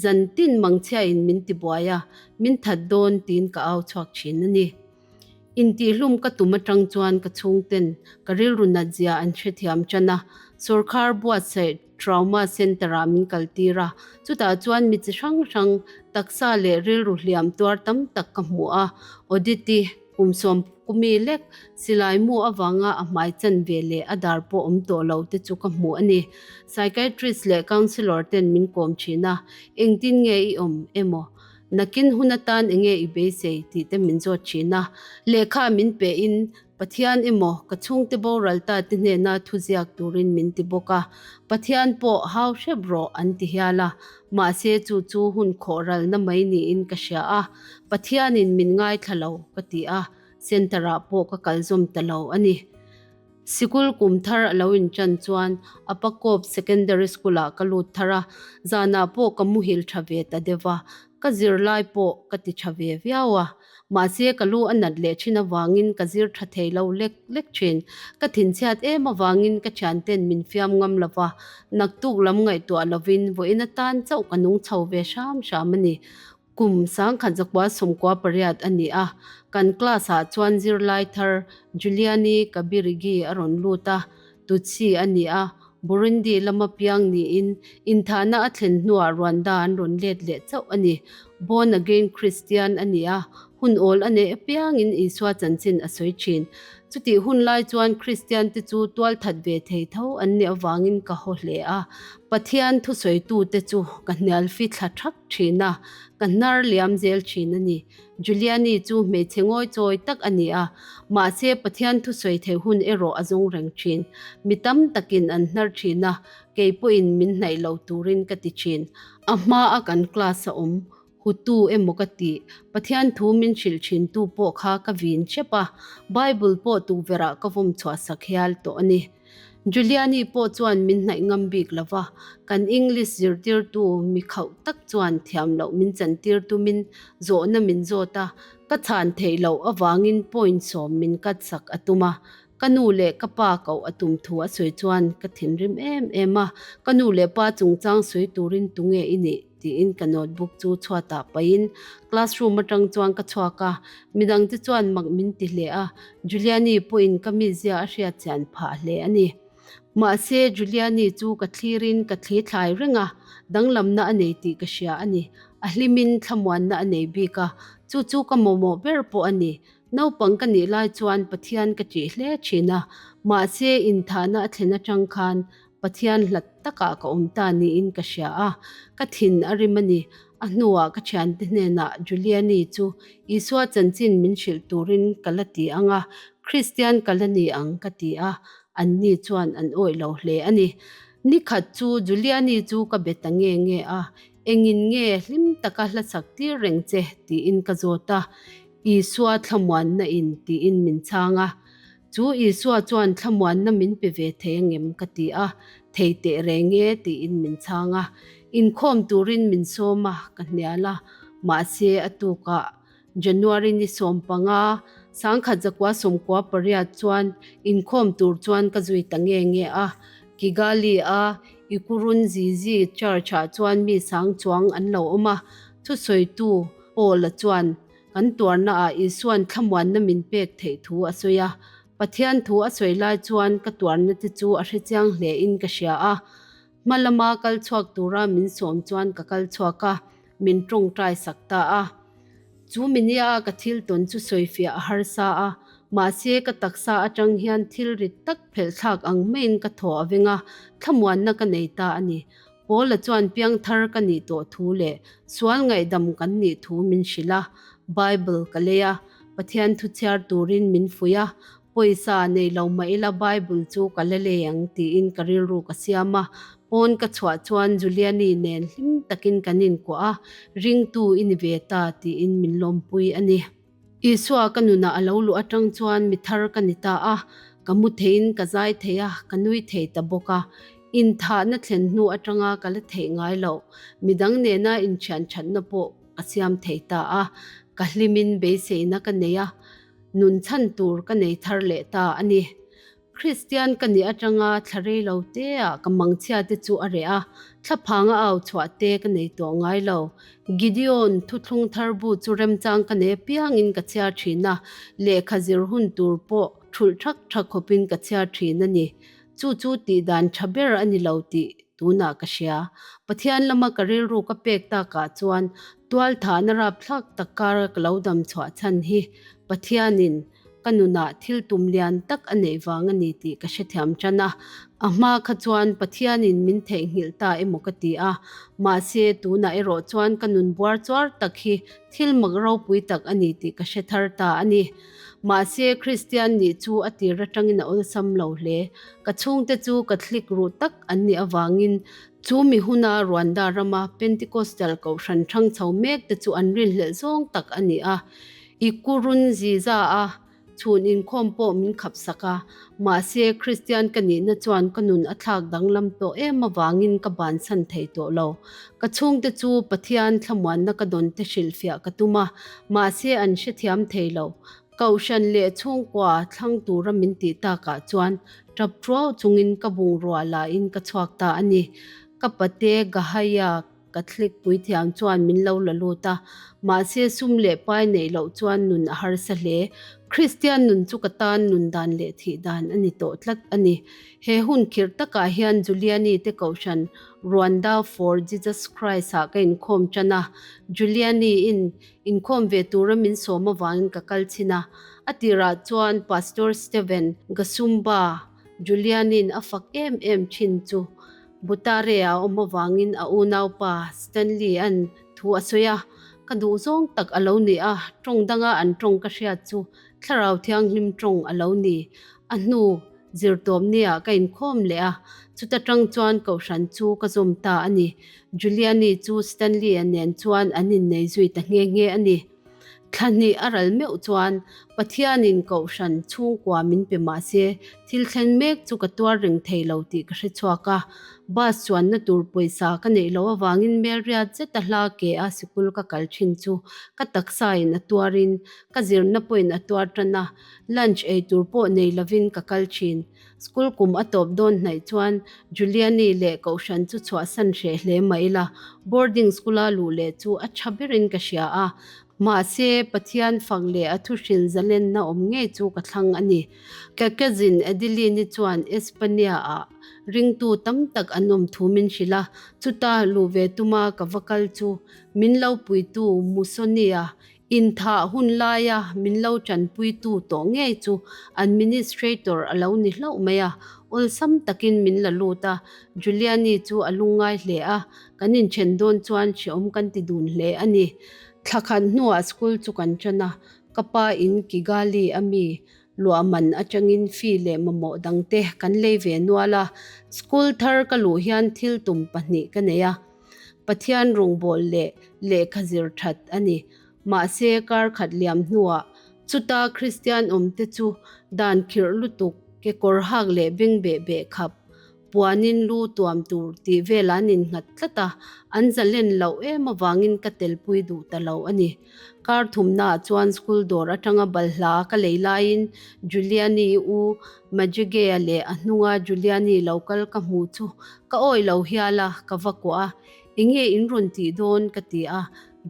zan tin mangchhiain min tibuai a, min that dawn tiin ka au chhuak thin a ni. Intihlum ka tum atang chuan ka chhungten ka rilru nat zia an hrethiam tan a, sawrkhar buatsaih Trauma Centre-ah min kaltir a, chutah chuan mi chi hrang hrang, taksa leh rilru hliam tuar tam tak ka hmu a. Oditi, kum sawmkumi lek, silai mu avanga a hmai chan ve leh a dar pawh awm tawh lo te chu ka hmu a ni. Psychiatrist leh counsellor ten min kawm thin a, engtin nge i awm emaw, nakin hun atan enge i beisei tih te min zawt thin a. Lehkha min pe in Pathian emaw ka chhungte boral ta te hnena thu ziak turin min ti bawk a, Pathian pawh hau hrep rawh an ti hial a, mahse chu chu hun khawh ralna mai niin ka hria a, Pathianin min ngaithla lo ka ti a, centre ah pawh ka kal zawm ta lo a ni. Sikul kum thar a lo inṭan chuan Apakawp Secondary School ah ka lut thar a, zanah pawh ka muhil ṭha ve ta deuh a, ka zirlai pawh ka ti ṭha ve viau a. Mahse, ka lu a nat leh thin avangin ka zir tha thei lo lek lek thin. Ka thinchhiat em avangin ka thianten min fiam ngam lo va, naktuk lam ngaihtuah lovin vawiin atan chauh ka nung chho ve hram hram a ni. Kum 1998 a ni a, kan class-ah chuan zirlai thar Juliani Kabirigi a rawn lut a, Tutsi a ni a, Burundi lama piang niin inthahna a thlen hnuah Rwanda an rawn let leh chauh a ni. Born again Christian a ni a, hun awl a neih apiangin Isua chanchin a sawi thin. Chutih hun lai chuan Christian te chu tualthat ve thei tho an nih avangin ka haw hle a. Pathian thusawitute chu ka hnial fi thla thak thin a, ka hnar liam zel thin a ni. Juliani chu hmeichhe ngawichawi tak a ni a, mahse Pathian thusawi theih hun erawh a zawng reng thin. Mi tam takin an hnar thin a, kei pawhin min hnaih lo turin ka ti thin. A hma a kan class a awm, Hutu emaw ka tih, Pathian thu min hrilh thintu pawh kha ka vin hrep a, Bible pawh tukverhah ka vawm chhuah sak hial tawh a ni. Juliani pawh chuan min hnaih ngam bik lo va, kan English zirtirtu mi khauh tak chuan thiam loh min chantir tumin zawhna min zawt a, ka chhan theih loh avangin point sawm min cut sak a tum a, ka nu leh ka pa koh a tum thu a sawi chuan ka thinrim em em a, ka nu leh pa chungchang sawi turin tunge i nih? Tiin ka notebook chu chhuatah pahin classroom atang chuan ka chhuak a, midangte chuan mak min ti hle a, Juliani pawhin ka mizia a hriat chian phah hle a ni. Mahse, Juliani chu ka thlirin ka thli thlai reng a, danglamna a nei tih ka hria a ni. A hlimin thlamuanna a nei bik a, chu chu ka mamawh ber pawh a ni. Naupang ka nih lai chuan Pathian ka ṭih hle ṭhin a, mahse inthahna a thlen atang khan Pathian hlat takah ka awm ta niin ka hria a, ka thin a rim a ni. A hnuah ka thiante hnenah Juliani chu Isua chanchin min hrilh turin ka la ti ang a, Kristian ka la ni ang ka ti a, anni chuan an awih lo hle a ni. Nikhat chu Juliani chu ka be ta nge nge a, Engin nge hlim taka hlasak tir reng che? tiin ka zawt a, Isua thlamuanna in tiin min chhang a. Chu Isua chuan thlamuanna min pe ve thei angem ka ti a, thei teh reng e tiin min chhang a. Inkhawm turin min sawm a, ka hnial a, mahse a tukah January ni 15, 1998 chuan inkhawm tur chuan ka zui ta nge nge a. Kigali-a Ikurunzizi Church-ah chuan mi sang chuang an lo awm a, thusawitu Paul-a chuan kan tuarnaah Isua'n thlamuanna min pek theih thu a sawi a. Pathian thu a sawi lai chuan ka tuarna te chu a hrechiang hlein ka hria a. Hma lama kal chhuak tura min sawm chuan ka kal chhuak a, min tawngtai sak ta a. Chu minia a ka thil tawn chu sawifiah a harsa a, mahse ka taksa atang hian thil rit tak phelh thlak ang maiin ka thaw a veng a, thlamuanna ka nei ta a ni. Paula chuan piangthar ka nih tawh thu leh sual ngaihdam kan nih thu min hrilh a, Bible ka lei a, Pathian thu chhiar turin min fuih a, Pawisa nei lo mah ila Bible chu ka la lei ang tiin ka rilru ka siam a, pawn ka chhuah chuan Juliani nen hlim takin kan inkuah a, ringtu i ni ve ta tiin min lawmpui a ni. Isua ka nunah a lo luh atang chuan mi thar ka ni ta a, ka mu theiin ka zai thei a, ka nui thei ta bawk a. Inthahna thlen hnu atanga ka la theih ngai loh, midang nena inthian thatna pawh ka siam thei ta a, ka hlimin beiseina ka nei a. Nun chhan tur ka nei thar leh ta a ni. Kristian ka nih atanga thla rei lo teah ka mangchhia te chu a reh a, thlaphanga au chhuah te ka nei tawh ngai lo. Gideon thuthlung thar bu chu remchang ka nei apiangin ka chhiar thin a, lehkha zir hun tur pawh thulh thak thak khawpin ka chhiar thin a ni. Chu chu tih dan tha ber a ni lo tih tunah ka hria. Pathian lama ka rilru ka pek takah chuan tualthahna rapthlak tak kara ka lo dam chhuah chhan hi Pathianin ka nunah thil tum lian tak a neih vang a ni tih ka hrethiam tan a. A hma kha chuan Pathianin min theihnghilh ta emaw ka ti a, mahse tunah erawh chuan ka nun buar chuar tak hi thil mak ropui tak a ni tih ka hre thar ta a ni. Mahse Kristian nih chu a tir atangin a awlsam lo hle. Ka chhungte chu Catholic ruh tak an nih avangin chu mi huna Rwanda rama Pentecostal kohhran thang chho mek te chu an rinhlelh zawng tak a ni a. I Kurunziza a chhun inkhawm pawh min khap sak a, mahse Kristian ka nihna chuan ka nun a thlak danglam tawh em avangin ka bansan thei tawh lo. Ka chhungte chu Pathian thlamuanna ka dawn te hrilhfiah ka tum a, mahse an hrethiam thei lo. Kohhran leh chhungkua thlang tura min tih takah chuan tap tuau chungin ka bungrua lahin ka chhuak ta a ni. Ka pate Gahaya Catholic puithiam chuan min lo la lut a, mahse sum leh pai neih loh chuan nun a harsa hle. Kristian nun chu ka tan nun dan leh thih dan a ni tawh tlat a ni. He hun khirh takah hian Juliani te kohhran Rwanda for Jesus Christ ah ka inkhawm tan a, Juliani in inkhawm ve tura min sawm avangin ka kal chhin a. A tirah chuan Pastor Steven Gasumba, Juliani'n a fak em em thin chu Butare a awm avangin a unaupa Stanley-a'n thu a sawi a, ka duh zawng tak a lo ni a, tawng danga an tawng ka hriat chu Thlarau Thianghlim tawng a lo ni. A hnu zirtawpniah ka inkhawm leh a, chuta tang chuan Kohhran chu ka zawm ta a ni. Juliani chu Stanley-a nen chuan an innei zui ta nghe nghe a ni. Thla hnih a ral meuh chuan Pathianin Kohhran chhungkua min pe mah se, thil thlen mek chu ka tuar reng thei lo tih ka hre chhuak a. Bus chuanna tur pawisa ka neih loh avangin Melriat zeta hla ke a sikul ka kal thin chu ka taksain a tuarin ka zirna pawhin a tuar tan a, lunch ei tur pawh nei lovin ka kal thin. School kum a tawp dawn hnaih chuan Juliani leh Kohhran chu chhuahsan hreh hle mah ila, boarding school-a luh leh chu a tha berin ka hria a. Mahse, Pathian fak leh a thuhrilh zalenna awm ngei chu ka thlang a ni. Ka cousin Adeline-i chuan Espania-ah ringtu tam tak an awm thu min hrilh a, chuta luh ve tuma ka va kal chu min lo puitu Musonia Inthah hun laia min lo tanpuitu tawh ngei chu administrator a lo ni hlauh mai a, awlsam takin min la lut a, Juliani chu a lungngai hle a, kan inthen dawn chuan hreawm kan ti dun hle a ni. Thla khat hnuah school chu kan tan a, ka pa in Kigali a mi luah man atangin fee leh mamawh dangte kan lei ve nual a, school thar ka luh hian thil tum pahnih ka nei a. Pathian rawngbâwl leh lehkha zir ṭhat a ni. Mahse, kar khat liam hnuah chuta Kristian awmte chu dan khirh lutuk, kekawr hak leh beng beh beh khap. Puanin lu tuam tur tih vel an innghat tlat a, an zalen loh em avangin ka telpui duh ta lo a ni. Kar thumnaah chuan school dawr atanga balhla ka lei laiin Juliani u Majigea leh a hnunga Juliani lo kal ka hmu chu ka awih lo hial a, ka va kuah a, Enge in rawn tih dawn? ka ti a,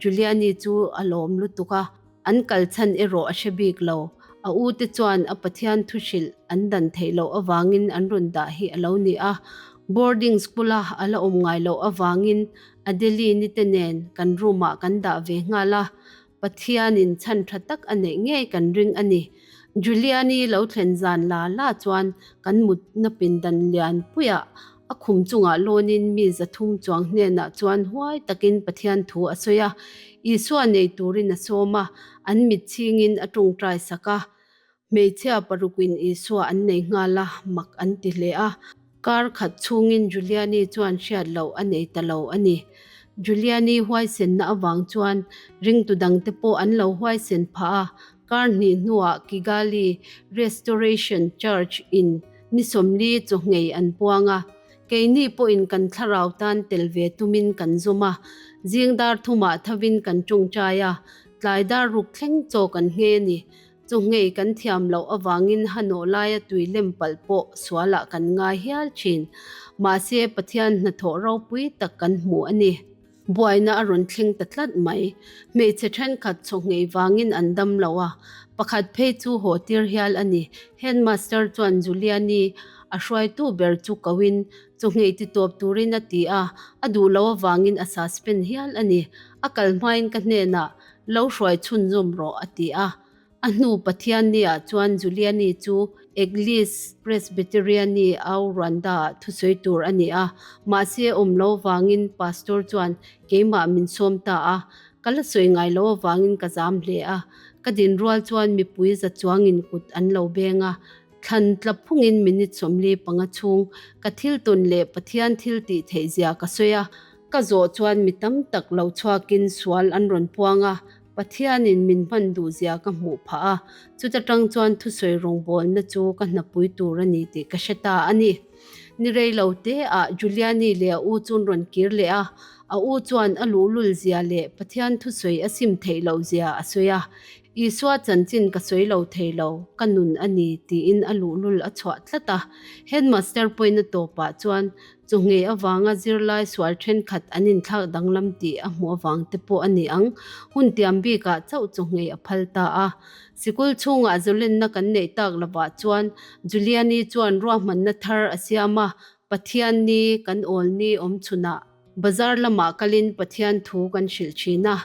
Juliani chu a lawm lutuk a. An kal chhan erawh a hre bik lo. A u te chuan a Pathian thu hrilh an dan theih loh avangin an rawn dah hi a lo ni a. Boarding school-a a la awm ngai loh avangin Adeline-i te nen kan room-ah kan dah ve nghal a. Pathianin chhan tha tak a neih ngei kan ring a ni. Julian-i lo thlen zan la la chuan kan mutna pindan lian puiah A khum chungah lawnin mi 300 chuang hnenah chuan huai takin Pathian thu a sawi a, Isua nei turin a sawm a, an mit chhingin a tawngtai sak a. Hmeichhia parukin Isua an nei nghal a, mak an ti hle a. Kar khat chhungin Juliani chuan hriat loh a nei ta lo a ni. Juliani huaisenna avang chuan ringtu dangte pawh an lo huaisen phah a, Kar hnih hnuah Kigali Restoration Church in ni 40 chawhngei an puang a, keini pawhin kan thlarau tan tel ve tumin kan zawm a, zing dar thumah thovin kan tawngtai a, tlai dar ruk thleng chaw kan nghe a ni. Chawhngei kan thiam loh avangin hanawh laia tui lem palh pawh sualah kan ngai hial thin. Mahse, Pathian hnathawh ropui tak kan hmu a ni. Buaina a rawn thleng ta tlat mai. Hmeichhe thenkhat chawhngei vangin an dam lo a, pakhat phei chu haw tir hial a ni. Headmaster chuan Juliani a hruaitu ber chu koin chawhngei ti tawp turin a ti a, a duh lo avangin a suspend hial a ni. A kal hmain ka hnenah, Lo hruai chhunzawm rawh a ti a. A hnu Pathianni-ah chuan Juliani chu Eglise Presbyteriani au Rwanda-ah thusawi tur a ni a, mahse awm lo vangin pastor chuan keimah min sawm ta a, ka la sawi ngai lo avangin ka zam hle a. Ka din rual chuan mipui za chuangin kut an lo beng a, thlan tla phungin minute 45 chhung ka thil tawn leh Pathian thil tih theih zia ka sawi a, ka zawh chuan mi tam tak lo chhuakin sual an rawn puang a, Pathianin min hman duhzia ka hmuh phah a, chuta tang chuan thusawi rawngbawlna chu ka hnapui tur a ni tih ka hre ta a ni. Ni rei lo te ah Juliani leh a u chuan rawn kir leh a, a u chuan a luhlul zia leh Pathian thusawi a sim theih loh zia a sawi a, Isua chanchin ka sawi lo thei lo, ka nun a ni tiin a luhlul a chhuah tlat a. Headmaster pawina tawpah chuan Chawhngei avanga zirlai sual thenkhat an inthlak danglam tih a hmuh avang te pawh a ni ang. Hun tiam bikah chauh chawhngei a phal ta a. Sikul chhungah zalenna kan neih tak lovah chuan Juliani chuan ruahmanna thar a siam a, Pathianni kan awlni awm chhunah bazar lamah kalin Pathian thu kan hrilh thin a.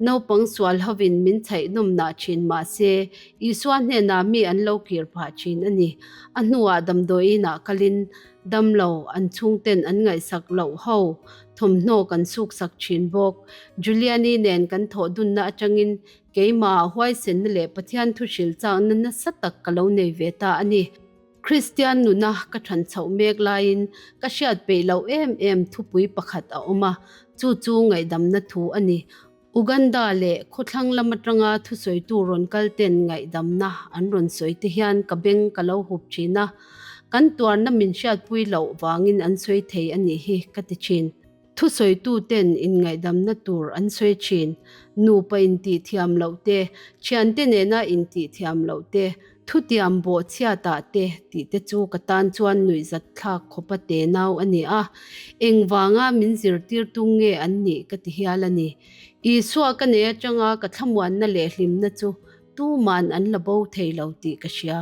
Naupang sual hovin min chhaih nawmnah thin mah se Isua hnenah mi an lo kir phah thin a ni. A hnuah damdawiinah kalin Damlo, an chhungten an ngaihsak loh ho thawmhnaw kan suksak thin bawk. Juliani nen kan thawh dunna atangin keimah huaisenna leh Pathian thu hrilh chakna nasa tak ka lo nei ve ta a ni. Kristian nuna ka than chhoh mek laiin ka hriat peih loh em em thupui pakhat a awm a, chu chu ngaihdamna thu a ni. Uganda leh khawthlang lam atanga thusawitu rawn kal ten ngaihdamna an rawn sawi te hian ka beng ka lo hup thin a, kan tuarna min hriatpui loh vangin an sawi thei a nih hi ka ti thin. Thusawitu ten inngaihdamna tur an sawi thin, nupa intih thiam loh te, thiante nena intih thiam loh te, thutiam bawh chhiatah te tih te chu ka tan chuan nuihzat thlak khawpa te nau a ni a, engvanga min zirtirtu nge an nih ka ti hial a ni. Isua ka nei atanga ka thlamuanna leh hlimna chu tuman an la bo thei lo tih ka hria.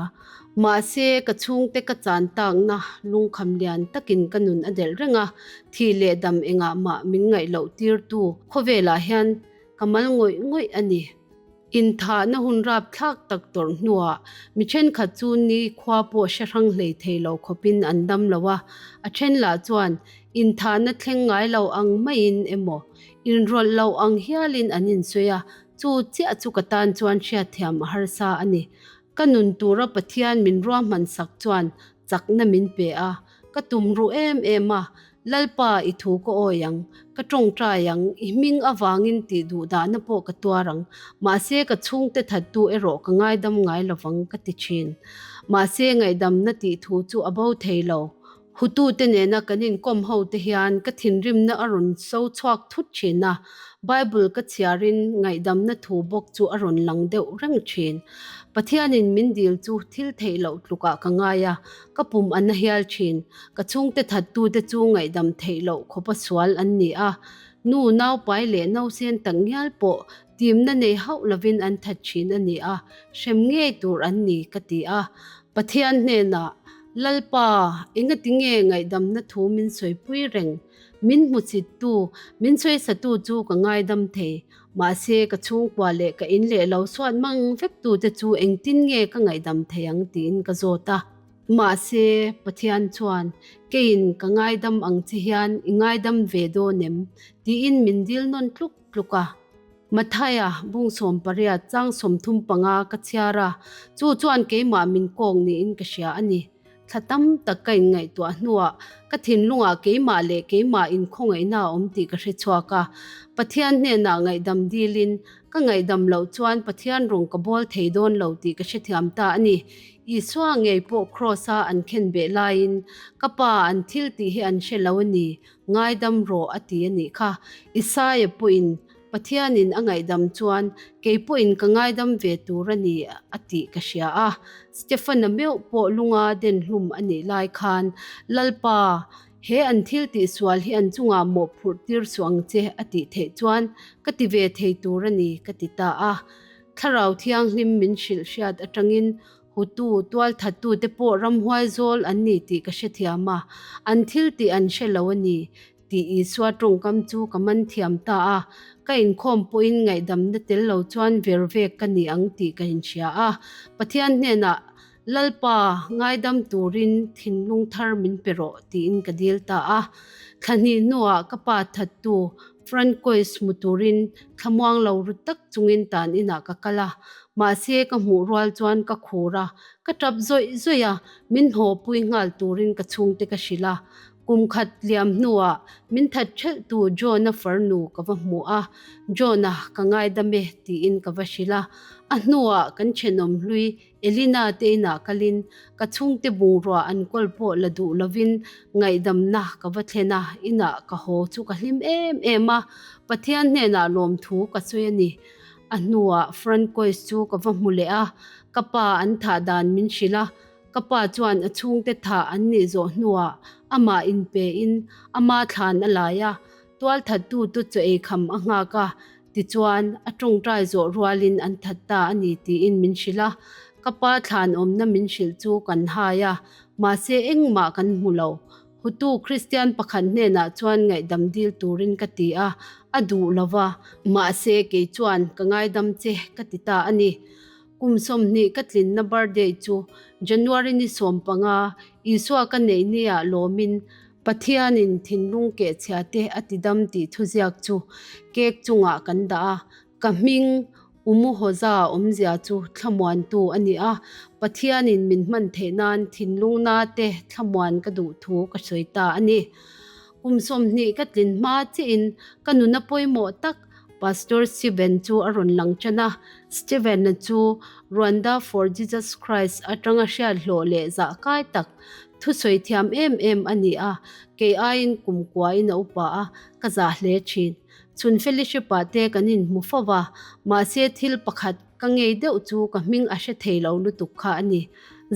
Mahse, ka chhungte ka chan takna lungkham lian takin ka nun a delh reng a, thih leh dam engah mah min ngaih loh tirtu khawvelah hian ka mal ngawih ngawih a ni. Inthahna hun rapthlak tak tawrh hnuah mi thenkhat chu ni khua pawh hre hrang hlei thei lo khawpin an dam lo a, a then lah chuan inthahna thleng ngai lo ang maiin emaw inrawlh lo ang hialin an insawi a, chu chiah chu ka tan chuan hriatthiam a harsa a ni. Ka nun tura Pathian min ruahman sak chuan chakna min pe a, ka tum ruh em em a, Lalpa i thu ka awi ang, ka tawngtai ang, i hming avangin tih duh dahna pawh ka tuar ang, mahse ka chhungte thattu erawh ka ngaidam ngai lovang ka ti thin. Mahse ngaihdamna tih thu chu a bo thei lo. Hutute nena kan inkawm ho te hian ka thinrimna a rawn so chhuak thut thin a, Bible ka chhiarin ngaihdamna thu bawk chu a rawn lang deuh reng thin. Pathianin min dil chu thil theih loh tlukah ka ngai a, ka pum a na hial thin. Ka chhungte thattute chu ngaihdam theih loh khawpa sual an ni a, nu naupai leh nausen tak ngial pawh timna nei hauh lovin an that thin a ni a, hrem ngei tur an ni ka ti a. Pathian hnenah, Lalpa, engati nge ngaihdamna thu min sawipui reng? Min hmuchittu, min sawisatu chu ka ngaidam thei. Mahse, ka chhungkua leh ka in leh lo suat mang vektute chu engtin nge ka ngaihdam thei ang tiin ka zawt a. Mahse, Pathian chuan, Keiin ka ngaidam ang che hian i ngaidam ve dawn em? tiin min dil nawn tluk tluk a. Mathaia bung 18 chang 35 ka chhiar a, chu chuan keimah min kawk niin ka hria a ni. Thla tam tak ka inngaihtuah hnuah ka thinlungah keimah leh keimah inkhawngaihna a awm tih ka hre chhuak a. Pathian hnenah ngaihdam dilin ka ngaihdam loh chuan Pathian rawng ka bawl thei dawn lo tih ka hrethiam ta a ni. Isua ngei pawh Kraws-a an khenbeh laiin ka Pa an thil tih hi an hre lo a ni, ngaidam rawh a ti a nih kha. Isaia pawhin Pathianin a ngaihdam chuan kei pawhin ka ngaidam ve tur a ni a tih ka hria a. Stefana meuh pawh lunga den hlum a nih lai khan, Lalpa, he an thil tihsual hi an chungah mawhphurh tir suh ang che a tih theih chuan ka ti ve thei tur a ni ka ti ta a. Thlarau Thianghlim min hrilh hriat atangin Hutu, tualthattute pawh ramhuai zawl an ni tih ka hrethiam a, an thil tih an hre lo a ni tih Isua tawngkam chu ka man thiam ta a, ka inkhawm pawhin ngaihdamna tel lo chuan ver vek ka ni ang tih ka inhria a. Pathian hnenah, Lalpa, ngaidam turin thinlung thar min pe rawh tiin ka dil ta a. Thla hnih hnuah ka pa thattu Francois hmu turin thlamuang lo ru tak chungin tan inah ka kal a, mahse ka hmuh rual chuan ka khur a, ka tap zawih zawih a, min hnawhpui nghal turin ka chhungte ka hrilh a. Kum khat liam hnuah min that thelhtu John-a farnu ka va hmu a, John-a ka ngaidam e tiin ka va hrilh a. A hnuah kan thenawm hlui Elina te inah kalin ka chhungte bungrua an kawl pawh la duh lovin ngaihdamna ka va thlen a, inah ka haw chu ka hlim em em a, Pathian hnenah lawmthu ka sawi a ni. A hnuah Francois chu ka va hmu leh a, ka pa an thah dan min hrilh a, ka pa chuan a chhungte thah an nih zawh hnuah amah inpein ama thlan a lai a, tualthattu tu chaw eikham a nghak a, Tichuan, a tawngtai zawh rualin an that ta a ni tiin min hrilh a. Ka pa thlan awmna min hrilh chu kan hai a, mahse engmah kan hmu lo. Hutu Kristian pakhat hnenah chuan ngaihdam dil turin ka ti a, a duh lo va. Mahse kei chuan ka ngaidam che ka ti ta a ni. Kum 20 ka tlinna birthday chu January ni 15, Isua ka neih niah lawmin Pathianin thinlung kehchhia te a tidam tih thuziak chu cake chungah kan dah a, ka hming Umuhoza awmzia chu thlamuantu a ni a, Pathianin min hman theih nan thinlung na te thlamuan ka duh thu ka sawi ta a ni. Kum 20 ka tlin hma chiahin ka nuna pawimawh tak Pastor Steven chu a rawn lang tan a, Steven-a chu Rwanda for Jesus Christ atanga hriat hlawh leh zahkai tak, Thusawi thiam em em a ni a, kei aiin kum kuain a upa a, ka zah hle thin. Chhun fellowship-ah te kan inhmu fo va, mahse thil pakhat ka ngei deuh chu ka hming a hre thei lo lutuk kha a ni.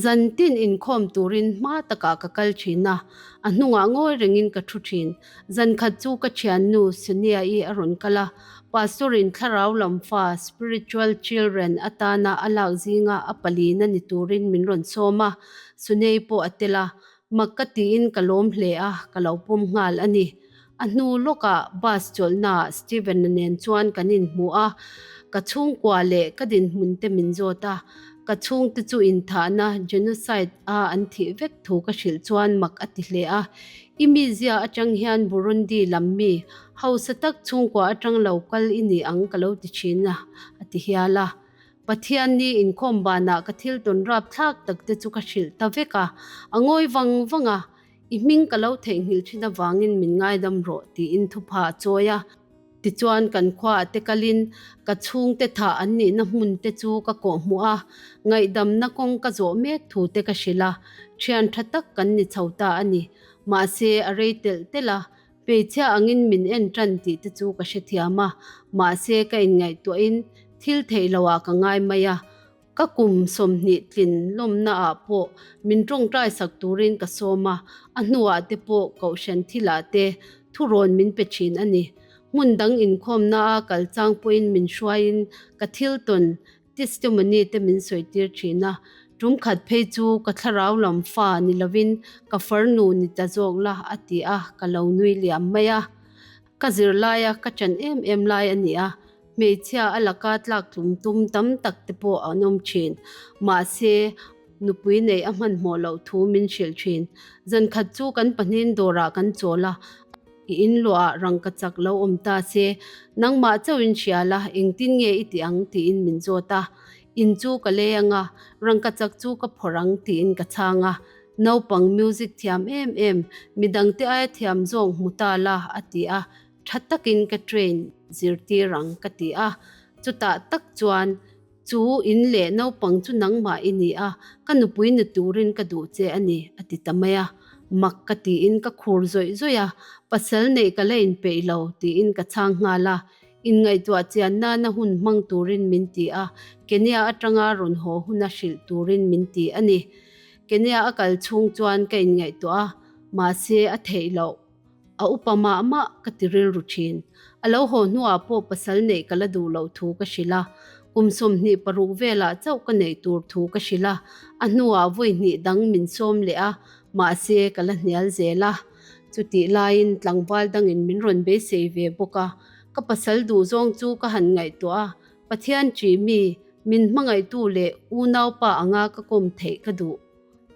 Zan tin inkhawm turin hma takah ka kal thin a, a hnungah ngawi rengin ka thu thin. Zan khat chu ka thiannu Sonia-i a rawn kal a, Pastor-in thlarau lam fa, spiritual children, atana a lak zinga a palina ni turin min rawn sawm a, Sunei pawh a tel a, mak ka tiin ka lawm hle a, ka lo pawm nghal a ni. A hnu lawkah bus chawlhnaah Steven-a nen chuan kan inhmu a, ka chhungkua leh ka dinhmun te min zawt a, ka chhungte chu inthahna, genocide, a an thih vek thu ka hrilh chuan mak a ti hle a, I mizia atang hian Burundi lam mi hausa tak chhungkua atang lo kal i ni ang ka lo ti thin a, a ti hial a. Pathian ni inkhawm banah ka thil tawn rap thlak tak te chu ka hrilh ta vek a, a ngawi vang vang a, I hming ka lo theihnghilh thin avangin min ngaidam rawh tiin thupha a chawi a. Tichuan kan khuaah te kalin ka chhungte thah an nihna hmun te chu ka kawhhmuh a, ngaihdamna kawng ka zawh mek thu te ka hrilh a, thian tha tak kan ni chho ta a ni. Mahse a rei telh telh a, hmeichhia angin min en tan tih te chu ka hrethiam a, mahse ka inngaihtuahin thil theih loah ka ngai mai a. Ka kum 20 tlin lawmnaah pawh min tawngtai sak turin ka sawm a, a hnuah te pawh kohhran thilah te thurawn min pe thin a ni. Hmun dang inkhawmnaa kal chang pawhin min hruaiin ka thil tawn, testimony, te min sawitir thin a. Tum khat phei chu ka thlarau lam fa ni lovin ka farnu ni ta zawk la a ti a, ka lo nui liam mai a. Ka zirlaia ka ṭan em em lai a ni a, hmeichhia a laka tlak tlum tum tam tak te pawh an awm ṭhin. Mahse, nupui neih a hmanhmawh loh thu min hrilh ṭhin. Zankhat chu kan pahnihin dawrah kan chawl a, i inluahah rangka chak lo awm ta se, nangmah chauhin hria la, engtin nge i ti ang tiin min zawt a. In chu ka lei anga, rangka chak chu ka phawrh ang tiin ka chhang a. Naupang music thiam em em, midangte aia thiam zawng hmu ta la, a ti a, tha takin ka train zirtir ang ka ti a. Chutah tak chuan, Chu in leh naupang chu nangmah i ni a, ka nupui ni turin ka duh che a ni, a ti ta mai a. Mak ka tiin ka khur zawih zawih a, pasal neih ka la inpeih lo, tiin ka chhang nghal a. Inngaihtuah chian nana hun hmang turin min ti a, Kenya atanga rawn haw huna hrilh turin min ti a ni. Kenya a kal chhung chuan ka inngaihtuah a, mahse a theih loh. A upa mah mah ka ti rilru thin. A lo haw hnuah pawh pasal neih ka la duh loh thu ka hrilh a, kum 26 velah chauh ka neih tur thu ka hrilh a, a hnuah vawi hnih dang min sawm leh a, mahse ka la hnial zel a. Chutih laiin tlangval dangin min rawn beisei ve bawk a, ka pasal duhzawng chu ka han ngaihtuah a, Pathian ṭih mi, min hmangaihtu leh unaupa anga ka kawm theih ka duh.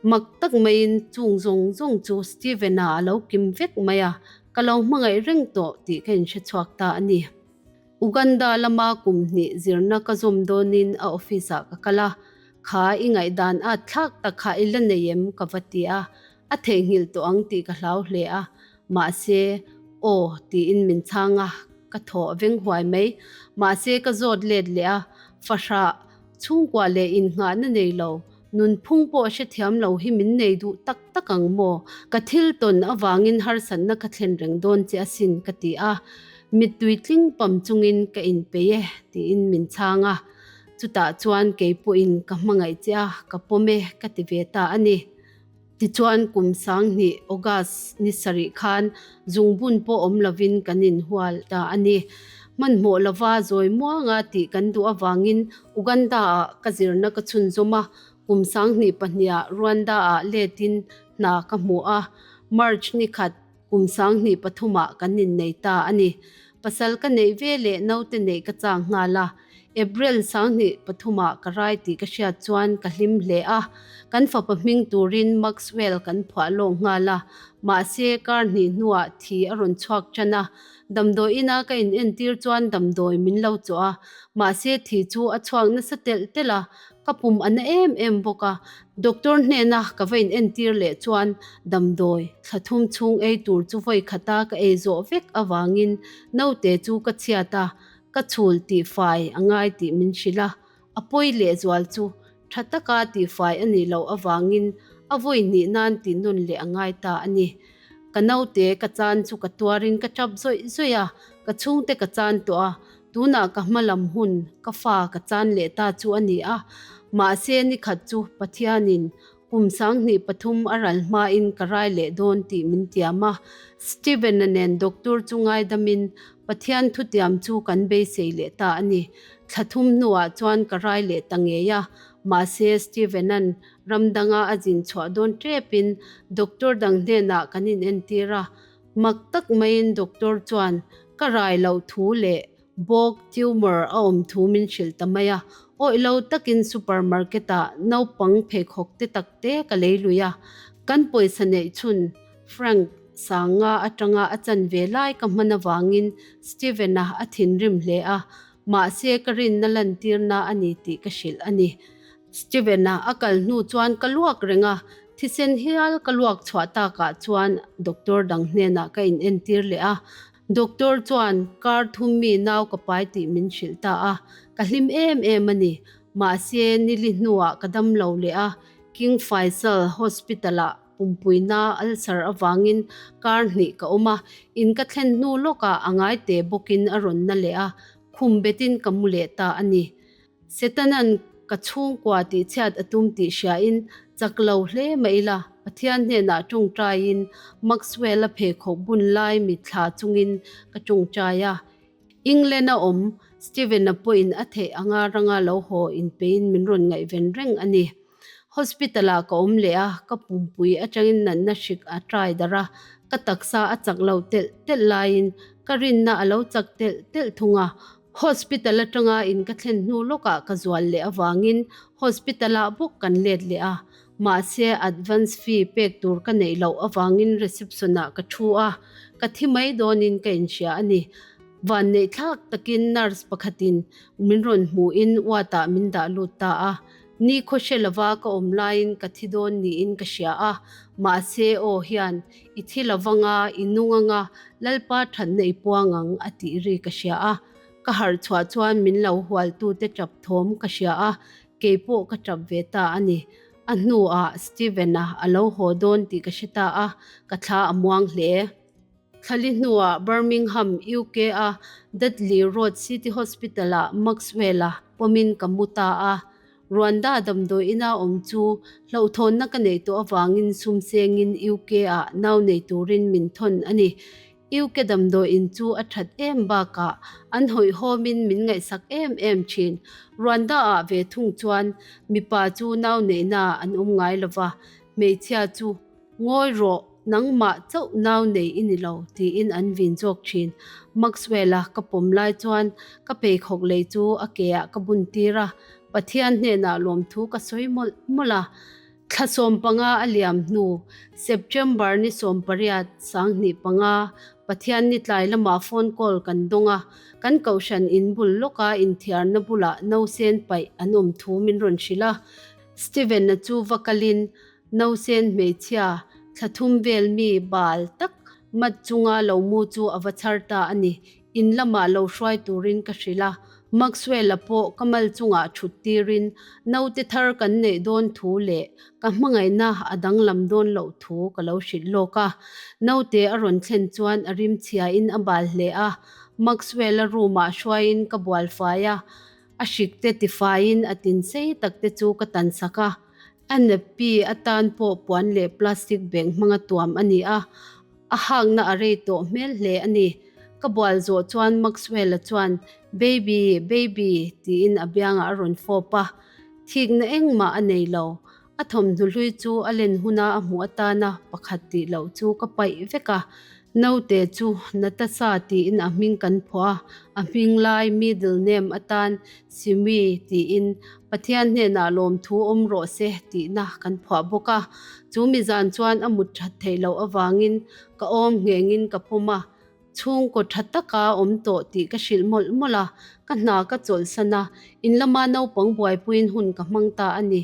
Mak tak maiin chung zawng zawng chu Steven-a a lo kim vek mai a, ka lo hmangaih reng tawh tih ka inhrechhuak ta a ni. Uganda lama kum hnih zirna ka zawm dawnin a office-ah ka kal a, Kha i ngaihdan at thlak tak kha i la nei em? ka va ti a, a theihnghilh tawh ang tih ka hlau hle a, mahse, aw tiin min chhang a, ka thaw veng huai mai. Mahse, ka zawt let leh a, fahrah chhungkua leh innghahna nei lo, nunphung pawh hrethiam lo hi min nei duh tak tak ang maw? Ka thil tawn avangin harsatna ka thlen reng dawn che asin ka ti a, mittui tling pam chungin ka inpeih e tiin min chhang a, chutah chuan kei pawhin ka hmangaih che a, ka pawm e ka ti ve ta a ni. Tichuan kum 2000 August ni sarih khan zungbun pawh awm lovin kan inhual ta a ni. Hmanhmawh lova zawi muanga tih kan duh avangin Uganda-ah ka zirna ka chhunzawm a, kum 2002 ah Rwanda-ah letin hna ka hmu a, March ni khat kum 2003 ah kan innei ta a ni. Pasal ka neih ve leh naute neih ka chang nghal a, April 2003 ah ka rai tih ka hriat chuan ka hlim hle a, kan fapa hming turin Maxwell kan phuah lawk nghal a, mahse kar hnih hnuah thi a rawn chhuak tan a, damdawi ina ka in entir chuan damdawi min lo chawh a, mahse thi chu a chhuak nasa telh telh a, Ka pum a na em em bawk a, doctor hnena ka va in entir leh chuan damdawi thla thum chhung ei tur chu vawi khata ka ei zawh vek avangin naute chu ka chhiat a, ka chhul tihfai a ngai tih min hrilh a, a pawi lehzual chu tha taka tihfai a nih loh avangin a vawi hnih nan tih nawn leh a ngai ta a ni. Ka naute ka chan chu ka tuarin ka tap zawih zawih a, ka chhungte ka chan tawh a, Tunah ka hma lam hun ka fa ka chan leh ta chu a ni a, mahse ni khat chu Pathianin kum 2003 a ral hmain ka rai leh dawn tih min tiam a. Steven-a nen doctor chu ngaidamin Pathian thutiam chu kan beisei leh ta a ni. Thla thum hnuah chuan ka rai leh ta ngei a, mahse Steven-a'n ram danga a zin chhuah dawn tepin doctor dang hnenah kan inentir a, Mak tak maiin doctor chuan ka rai loh thu leh bawk tumor a awm thu min hrilh ta mai a, awih lo takin supermarket ah naupang pheikhawk te tak te ka lei lui a, kan pawisa neih chhun Frank sanga atanga a chan ve lai ka hman avangin Steven-a a thinrim hle a, mahse ka rinna lantirna a ni tih ka hrilh a ni. Steven-a a kal hnu chuan ka luak reng a, thisen hial ka luak chhuah takah chuan doctor dang hnenah ka inentir leh a. Doctor chuan kar thum mi nau ka pai tih min hrilh ta a, ka hlim em em a ni. Mahse, nili hnuah ka dam lo leh a, King Faisal Hospital-ah pumpuina ulcer avangin kar hnih ka awm a, in ka thlen hnu lawkah a ngai te bawkin a rawn na leh a, khum betin ka mu leh ta a ni. Setanan ka chhungkua tihchhiat a tum tih hriain chak lo hle mah ila, Pathian hnenah tawngtaiin Maxwell-a pheikhawk bun lai mitthla chungin ka tawngtai a. England-a awm Steven-a pawhin a theih anga ranga lo haw inpeiin min rawn ngaihven reng a ni. Hospital-ah ka awm leh a, ka pumpui atangin natna hrik a try darh a, ka taksa a chak lo telh telh laiin ka rinna a lo chak telh telh thung a. Hospital atanga in ka thlen hnu lawkah ka zual leh avangin hospital-ah bawk kan let leh a, mahse advance fee pek tur ka neih loh avangin reception-ah ka thu a, ka thi mai dawnin ka inhria a ni. Vanneih thlak takin nurse pakhatin min rawn hmuhin ward-ah min dah lut ta a. Ni khaw hre lova ka awm laiin ka thi dawn niin ka hria a, mahse aw hian i thi lovang a, i nung ang a, Lalpa thatna i puang ang a tih ri ka hria a. Ka harh chhuah chuan min lo hualtute tap thawm ka hria a, kei pawh ka tap ve ta a ni. A hnuah Steven-a a lo haw dawn tih ka hre ta a, ka thla a muang hle. Thlali hnuah Birmingham, UK-a Dudley Road City Hospital-ah Maxwell-a pawmin ka mu ta a. Rwanda damdawi ina awm chu hlauhthawnna ka neih tawh avangin sum sengin UK-ah nau nei turin min thawn a ni. UK damdawi in chu a that em bakah an hawihhawmin min ngaihsak em em thin. Rwanda-ah ve thung chuan mipa chu nau neihna an awm ngai lova, hmeichhia chu Ngawi rawh, nangmah chauh nau nei i ni lo, tiin an vin zawk thin. Maxwell-a ka pawm lai chuan ka pheikhawk lei chu a keah ka bun tir a, Pathian hnenah lawmthu ka sawi mawlh mawlh a. Thla 15 a liam hnu, September ni 18, 2005, Pathian ni tlai lamah phone call kan dawng a, kan kohhran in bul lawka inthiarna bulah nausen paih an awm thu min rawn hrilh a. Steven-a chu va kalin Nausen hmeichhia thla thum vel mi bal tak mat chunga lo mu chu a va chhar ta a ni. In lamah lo hruai turin ka hrilh a, Maxwell-a pawh ka mal chungah thut tirin naute thar kan neih dawn thu leh ka hmangaihna a danglam dawn loh thu ka lo hrilh lawk a. Naute a rawn thlen chuan a rimchhiain a bal hle a, Maxwell-a room-ah hruaiin ka bual fai a, a hrikte tifaiin a tin sei takte chu ka tansak a. A nappy atan pawh puan leh plastic bag hmanga tuam a ni a, a hakna a rei tawh hmel hle a ni. Ka bual zawh chuan Maxwell-a chuan, Baby, baby, tiin a biangah a rawn fawp a. Thikna engmah a nei lo. A thawmhnaw hlui chu a len huna a hmuh atana pakhat tih loh chu ka paih vek a. Naute chu Natasha tiin a hming kan phuah a, a hming lai, middle name, atan Simi tiin Pathian hnenah lawmthu awm rawh se tihna kan phuah bawk a. Chu mi zan chuan a mut that theih loh avangin ka awm nghengin ka pawm a, chhungkaw tha taka awm tawh tih ka hrilh mawlh mawlh a, ka hna ka chawlhsan a, in lama naupang buaipuiin hun ka hmang ta a ni.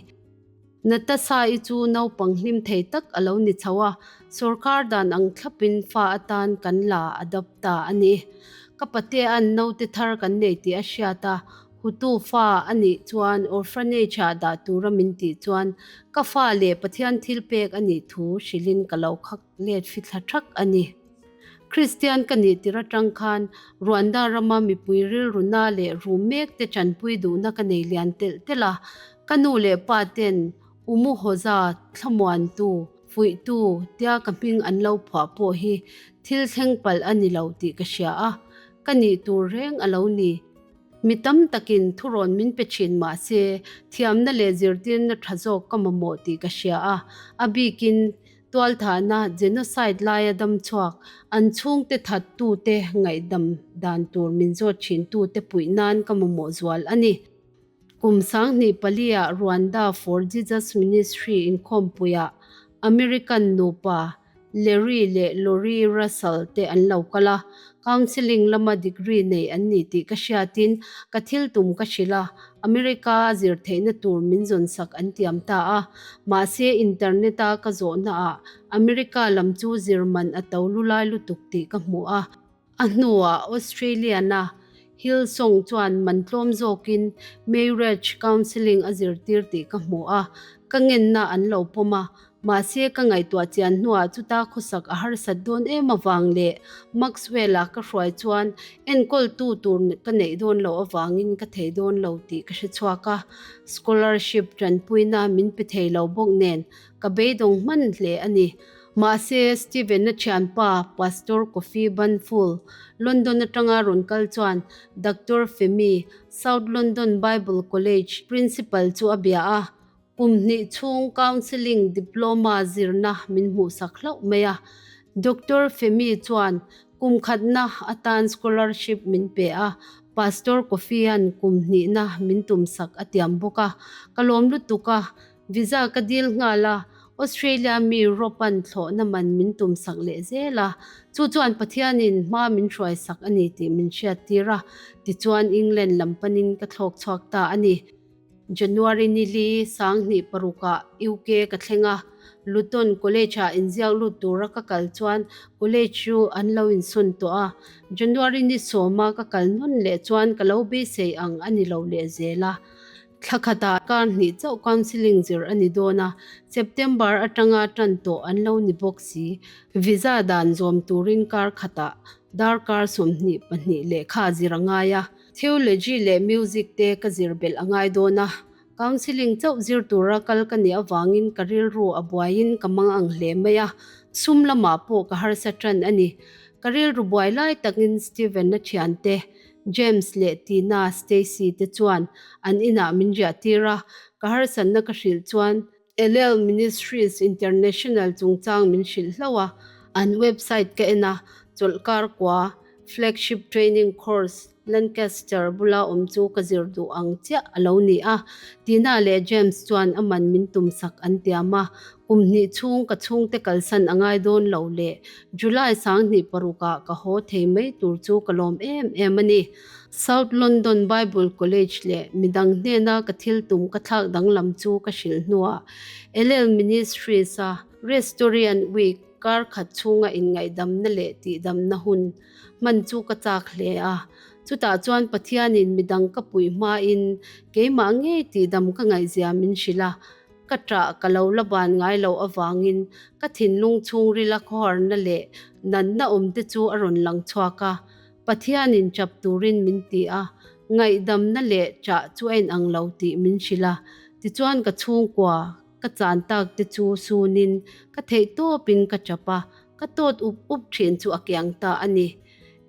Natasha-i chu naupang hlim thei tak a lo ni chho a, sawrkar dan ang thlapin fa atan kan la adopt ta a ni. Ka patea'n naute thar kan nei tih a hriat a, Hutu fa a nih chuan orphanage-ah dah tura min tih chuan ka fa leh Pathian thil pek a nih thu hrilhin ka lo khak let fithla thak a ni. Kristian ka nih tir atang khan Rwanda rama mipui rilruna leh rum mek te tanpui duhna ka nei lian telh telh a, ka nu leh pa ten Umuhoza thlamuantu, fuihtu tia ka hming an lo phuah pawh hi thil thleng palh a ni lo tih ka hria a, ka nih tur reng a lo ni. Mi tam takin thurawn min pe thin mah se, thiamna leh zirtirna tha zawk ka mamawh tih ka hria a, a bikin Tualthahna, genocide, laia damchhuak, an chhungte thattute ngaihdam dan tur min zawt thintute puih nan ka mamawh zual a ni. Kum 2004 ah Rwanda For Jesus Ministry inkhawmpuiah American nupa Larry leh Lori Russell te an lo kal a, counselling lama degree nei an ni tih ka hriatin ka thil tum ka hrilh a, America a zir theihna tur min zawnsak an tiam ta a, mahse internet a ka zawhnaah America lam chu zir man a to lulai lutuk tih ka hmu a. A hnuah Australian-a Hillsong chuan man tlawm zawkin marriage counselling a zirtir tih ka hmu a, ka ngenna an lo pawm a. Mahse, ka ngaihtuah chian hnuah chuta khawsak a harsat dawn em avang leh Maxwell-a ka hruai chuan enkawltu tur ka neih dawn loh avangin ka thei dawn lo tih ka hre chhuak a. Scholarship tanpuina min pe thei lo bawk nen ka beidawng hman hle a ni. Mahse, Steven-a thianpa Pastor Kofi Banful, London atanga rawn kal chuan Doctor Femi, South London Bible College Principal chu a bia a, kum hnih chhung Counselling Diploma zirna min hmuhsak hlauh mai a. Doctor Femi chuan kum khatna atan scholarship min pe a, Pastor Kofi-a'n kum hnihna min tumsak a tiam bawk a, ka lawm lutuk a, Visa ka dil nghal a, Australia mi Rob-a'n thlawhna man min tumsak leh zel a, chu chuan Pathianin hma min hruaisak a ni tih min hriattir a, tichuan England lam panin ka thlawk chhuak ta a ni. January ni li 2006 ah UK ka thleng a, Luton College-ah inziak lut tura ka kal chuan college chu an lo insawn tawh a, January ni sawma ka kal nawn leh chuan ka lo beisei ang a ni lo leh zel a. Thla khatah kar hnih chauh counselling zir a ni dawn a, September atanga tan tawh an lo ni bawk si. Visa dan zawm turin kar khatah darkar 22 lehkha zir a ngai a, Theology leh Music te ka zir belh a ngai dawn a, counselling chauh zir tura kal ka nih avangin ka rilru a buaiin ka mang ang hle mai a, sum lamah pawh ka harsa tan a ni. Ka rilru buai lai takin Steven-a thiante James leh Tina, Stacy te chuan an inah min riah tir a, ka harsatna ka hrilh chuan Ellel Ministries International chungchang min hrilh hlauh a, an website ka en a, chawlhkar kua Flagship Training Course Lancaster bula awm chu ka zir duh ang chiah a lo ni a, Tina leh James chuan a man min tumsak an tiam a, Kum hnih chhung ka chhungte kalsan a ngai dawn lo leh July 2006 ah ka haw thei mai tur chu ka lawm em em a ni. South London Bible College leh midang hnena ka thil tum ka thlak danglam chu ka hrilh hnuah Ellel Ministries a Restorian Week kar khat chhunga inngaihdamna leh tihdamna hun hman chu ka chak hle a. Chutah chuan Pathianin midang ka puih hmain keimah ngei tihdam ka ngaihzia min hrilh a. Ka ṭah ka lo la ban ngai loh avangin ka thinlung chhungrila khawharna leh natna awmte chu a rawn lang chhuak a. Pathianin ṭap turin min ti a, ngaihdamna leh ṭah chu a inang lo tih min hrilh a. Tichuan ka chhungkua ka chan takte chu sunin ka theihtawpin ka ṭap a, ka tawt up up ṭhin chu a kiang ta a ni.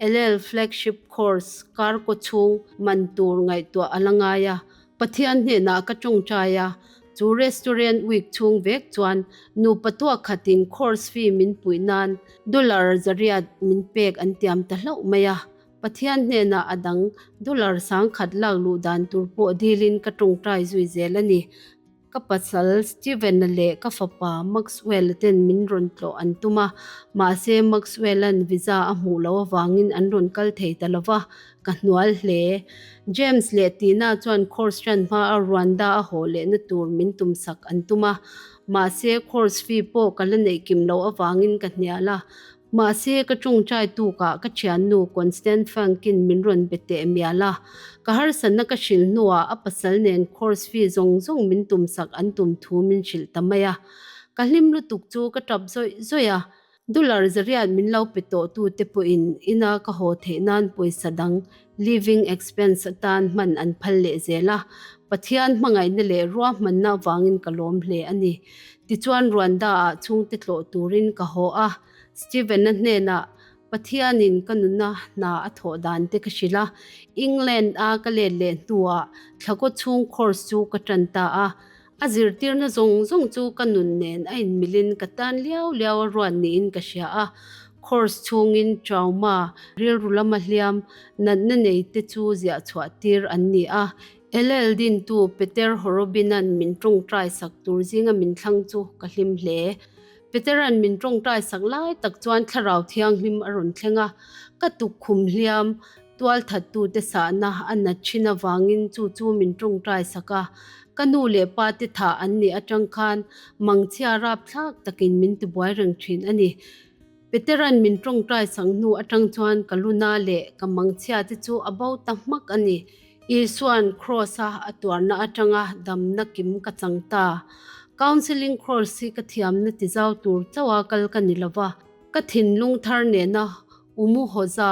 Ellel Flagship Course kar kaw chhung man tur ngaihtuah a la ngai a, Pathian hnenah ka tawngtai a, chu restaurant week chhung vek chuan nupa tuak khatin course fee min puih nan dollar zariat min pek an tiam ta hlauh mai a. Pathian hnenah a dang dollar 10,000 lak luh dan tur pawh dilin ka tawngtai zui zel a ni. Ka pasal Steven-a leh ka fapa Maxwell-a ten min rawn tlawh an tum a, mahse Maxwell-a'n visa a hmuh loh avangin an rawn kal thei ta lo va, ka hnual hle. James leh Tina chuan course ṭan hma a Rwanda a haw lehna tur min tumsak an tum a, mahse course fee pawh ka la neih kim loh avangin ka hnial a. Mahse, ka tawngtai tukah ka thiannu Constant Funk-in min rawn be teh mial a. Ka harsatna ka hrilh hnuah a pasal nen course fee zawng zawng min tumsak an tum thu min hrilh ta mai a. Ka hlim lutuk chu ka tap zawih zawih a. Dollar zariat min lo pe tawh tute pawhin ina ka haw theih nan pawisa dang living expense atan hman an phal leh zel a. Pathian hmangaihna leh ruahmanna avangin ka lawm hle a ni. Tichuan Rwanda-ah chhungte tlawh turin ka haw a, Steven-a hnenah Pathianin ka nuna hna a thawh dan te ka hrilh a. England-a ka let leh hnuah thlakaw chhung course chu ka tan ta a. A zirtirna zawng zawng chu ka nun nen a inmilin ka tan liau liau a ruat niin ka hria a. Course chhungin trauma, rilru lama hliam, natna nei te chu ziah chhuah tir an ni a. Ellel dintu Peter Horobin-a'n min tawngtai sak tur zinga min thlang chu ka hlim hle. Peter-a'n min tawngtai sak lai tak chuan Thlarau Thianghlim a rawn thleng a, ka tukkhum hliam tualthattute sahna a nat thin avangin chu chu min tawngtai sak a. Ka nu leh pa te thah an nih atang khan mangchhia rapthlak takin min tibuai reng thin a ni. Petera'n min tawngtai sak hnu atang chuan ka luna leh ka mangchhia te chu a bo ta hmak a ni. Isua'n Kraws-a a tuarna atanga damna kim ka chang ta. Counselling course hi ka thiamna tizau tur chauha kal ka ni lova, ka thinlung thar nena Umuhoza,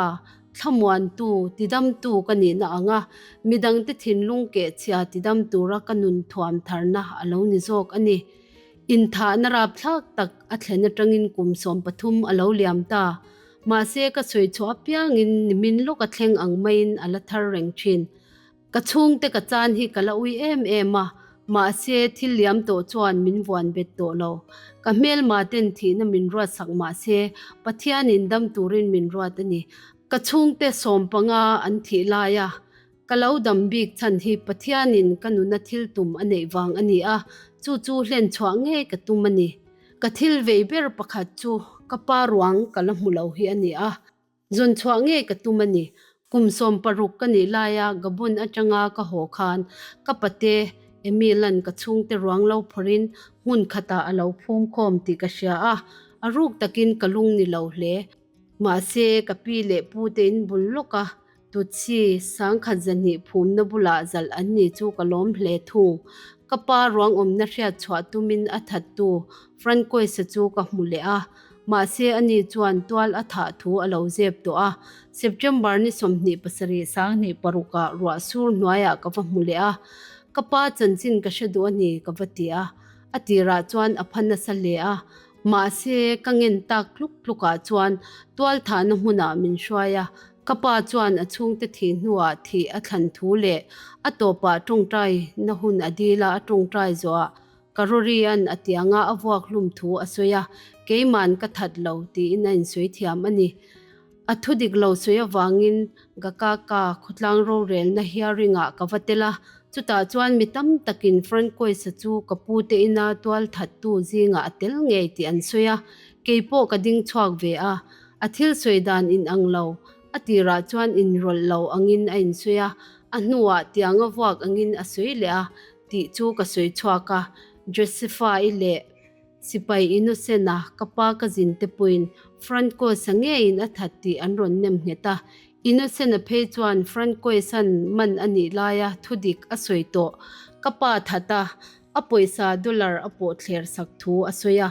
thlamuantu, tidamtu ka nihna anga midangte thinlung kehchhia tidam tura ka nun thuam tharna a lo ni zawk a ni. Inthahna rapthlak tak a thlen atangin kum 13 a lo liam ta. Mahse ka sawi chhuah apiangin nimin lawk a thleng ang maiin a la thar reng thin. Ka chhungte ka chan hi ka la ui em em a, mahse thil liam tawh chuan min vuan bet tawh lo. Ka hmelma ten thihna min ruat sak mahse Pathianin dam turin min ruat a ni. Ka chhungte 15 an thih laia Ka lo dam bik chhan hi Pathianin ka nuna thil tum a neih vang a ni a, chu chu hlen chhuah ngei ka tum a ni. Ka thil vei ber pakhat chu ka pa ruang ka la hmu lo hi a ni a, zawn chhuah ngei ka tum a ni. Kum 16 ka nih laia Gabon atanga ka haw khan ka pate Emil-a'n ka chhungte ruang lo phawrhin hmun khatah a lo phum khawm tih ka hria a, a ruk takin ka lung ni lo hle. Mahse, ka pi leh pute in bul lawk a, Tutsi, 10,000 zahnih phumna bulah zalh an ni chu ka lawm hle thung. Ka pa ruang awmna hriat chhuah tumin a thattu Francois-a chu ka hmu leh a, mahse ani chuan tual a thah thu a lo zep tawh a. September ni 27 2006 ah ruah sur hnuaiah ka va hmu leh a, ka pa chanchin ka hre duh a ni ka va ti a, a tirah chuan a pha nasa hle a. Mahse ka ngen tak tluk tlukah chuan tual thahna hmunah min hruai a, Ka pa chuan a chhungte thih hnuah thih a thlan thu leh a tawpah tawngtai na hun a dil a, a tawngtai zawhah Karorian a tianga a vuak hlum thu a sawi a, keiman ka that lo tiin a insawi thiam a ni. A thu dik lo sawi avangin Gakaka khawtlang rorelna hearing-ah ka va tel a, chutah chuan mi tam takin Francois-a chu ka pute ina tual thattu zingah a tel ngei tih an sawi a, keipawh ka ding chhuak ve a. A thil sawi dan inang lo, a tirah chuan inrawlh lo angin a insawi a, a hnuah tianga vuak angin a sawi leh a tih chu ka sawi chhuak a. Josepha-i leh Sipai Innocent-a ka pa ka zin te pawhin Francois-a ngeiin a that tih an rawn nem nghet a. Innocent-a phei chuan Francois-a'n man a nih laia thudik a sawi tawh ka pa that a, a pawisa dollar a pawh thler sak thu a sawi a.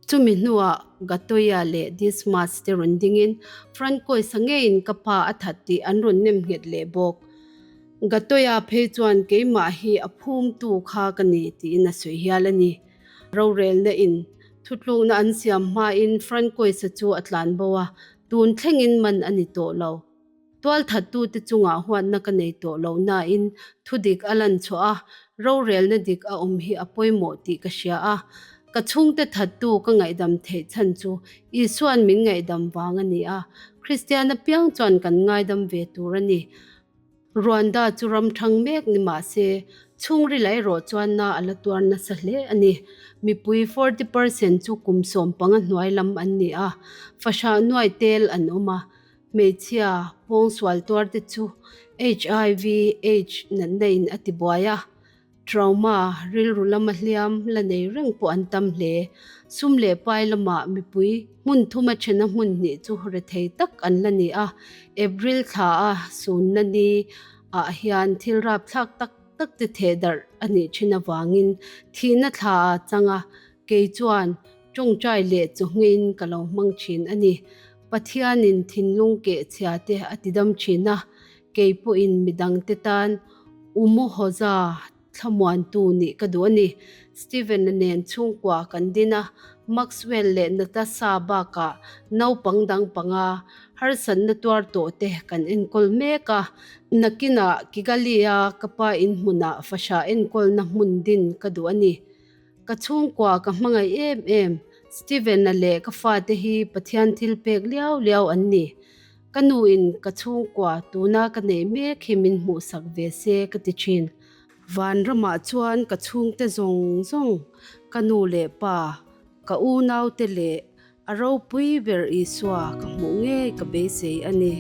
Chumi hnuah Gatoya leh Dismas te rawn dingin Francois-a ngeiin ka pa a that tih an rawn nem nghet leh bawk. Gatoya phei chuan keimah hi a phumtu kha ka ni tiin a sawi hial a ni. Rorelna in thutlukna an siam hmain Francois-a chu a tlan bo a, tun thlengin man a ni tawh lo. Tualthattute chungah huatna ka nei tawh lo nain thudik a lan chhuah a, rorelna dik a awm hi a pawimawh tih ka hria a. Ka chhungte thattu ka ngaihdam theih chhan chu Isua'n min ngaihdam vang a ni a, Kristian apiang chuan kan ngaidam ve tur a ni. Rwanda chu ram thang mek ni mah se, chhungril erawh chuan na a la tuar nasa hle a ni. Mipui 40% chu kum 15 hnuai lam an ni a, fahrah nuai tel an awm a. Hmeichhia pawngsual tuar te chu HIV, Aids natna in a ti buai a, trauma, rilru lama hliam la nei reng pawh an tam hle. Sum leh pai lamah mipui hmun thuma thena hmun hnih chu rethei tak an la ni a, April thla a sunna ni ah hian thil rapthlak tak tak te theh darh a nih thin avangin thihna thla a chang a, kei chuan tawngtai leh chawhngeiin ka lo hmang thin a ni. Pathianin thinlung keh chhia te a tidam thin a, kei pawhin midangte tan Umuhoza thlamuantu nih ka duh a ni. Steven-a nen chhungkua kan din a, Maxwell leh Natasha bakah naupang dang panga harsatna tuar tawh te kan enkawl mek a. Nakinah Kigali-a ka pa inhmunah fahrah enkawlna hmun din ka duh a ni. Ka chhungkua ka hmangaih em em, Steven-a leh ka fate hi Pathian thil pek liau liau an ni. Ka nuin ka chhungkua tuna ka neih mek hi min hmuhsak ve se ka ti thin. Vanramah chuan ka chhungte zawng zawng, ka nu leh pa, ka unaute leh a ropui ber Isua ka hmuh ngei ka beisei a ni.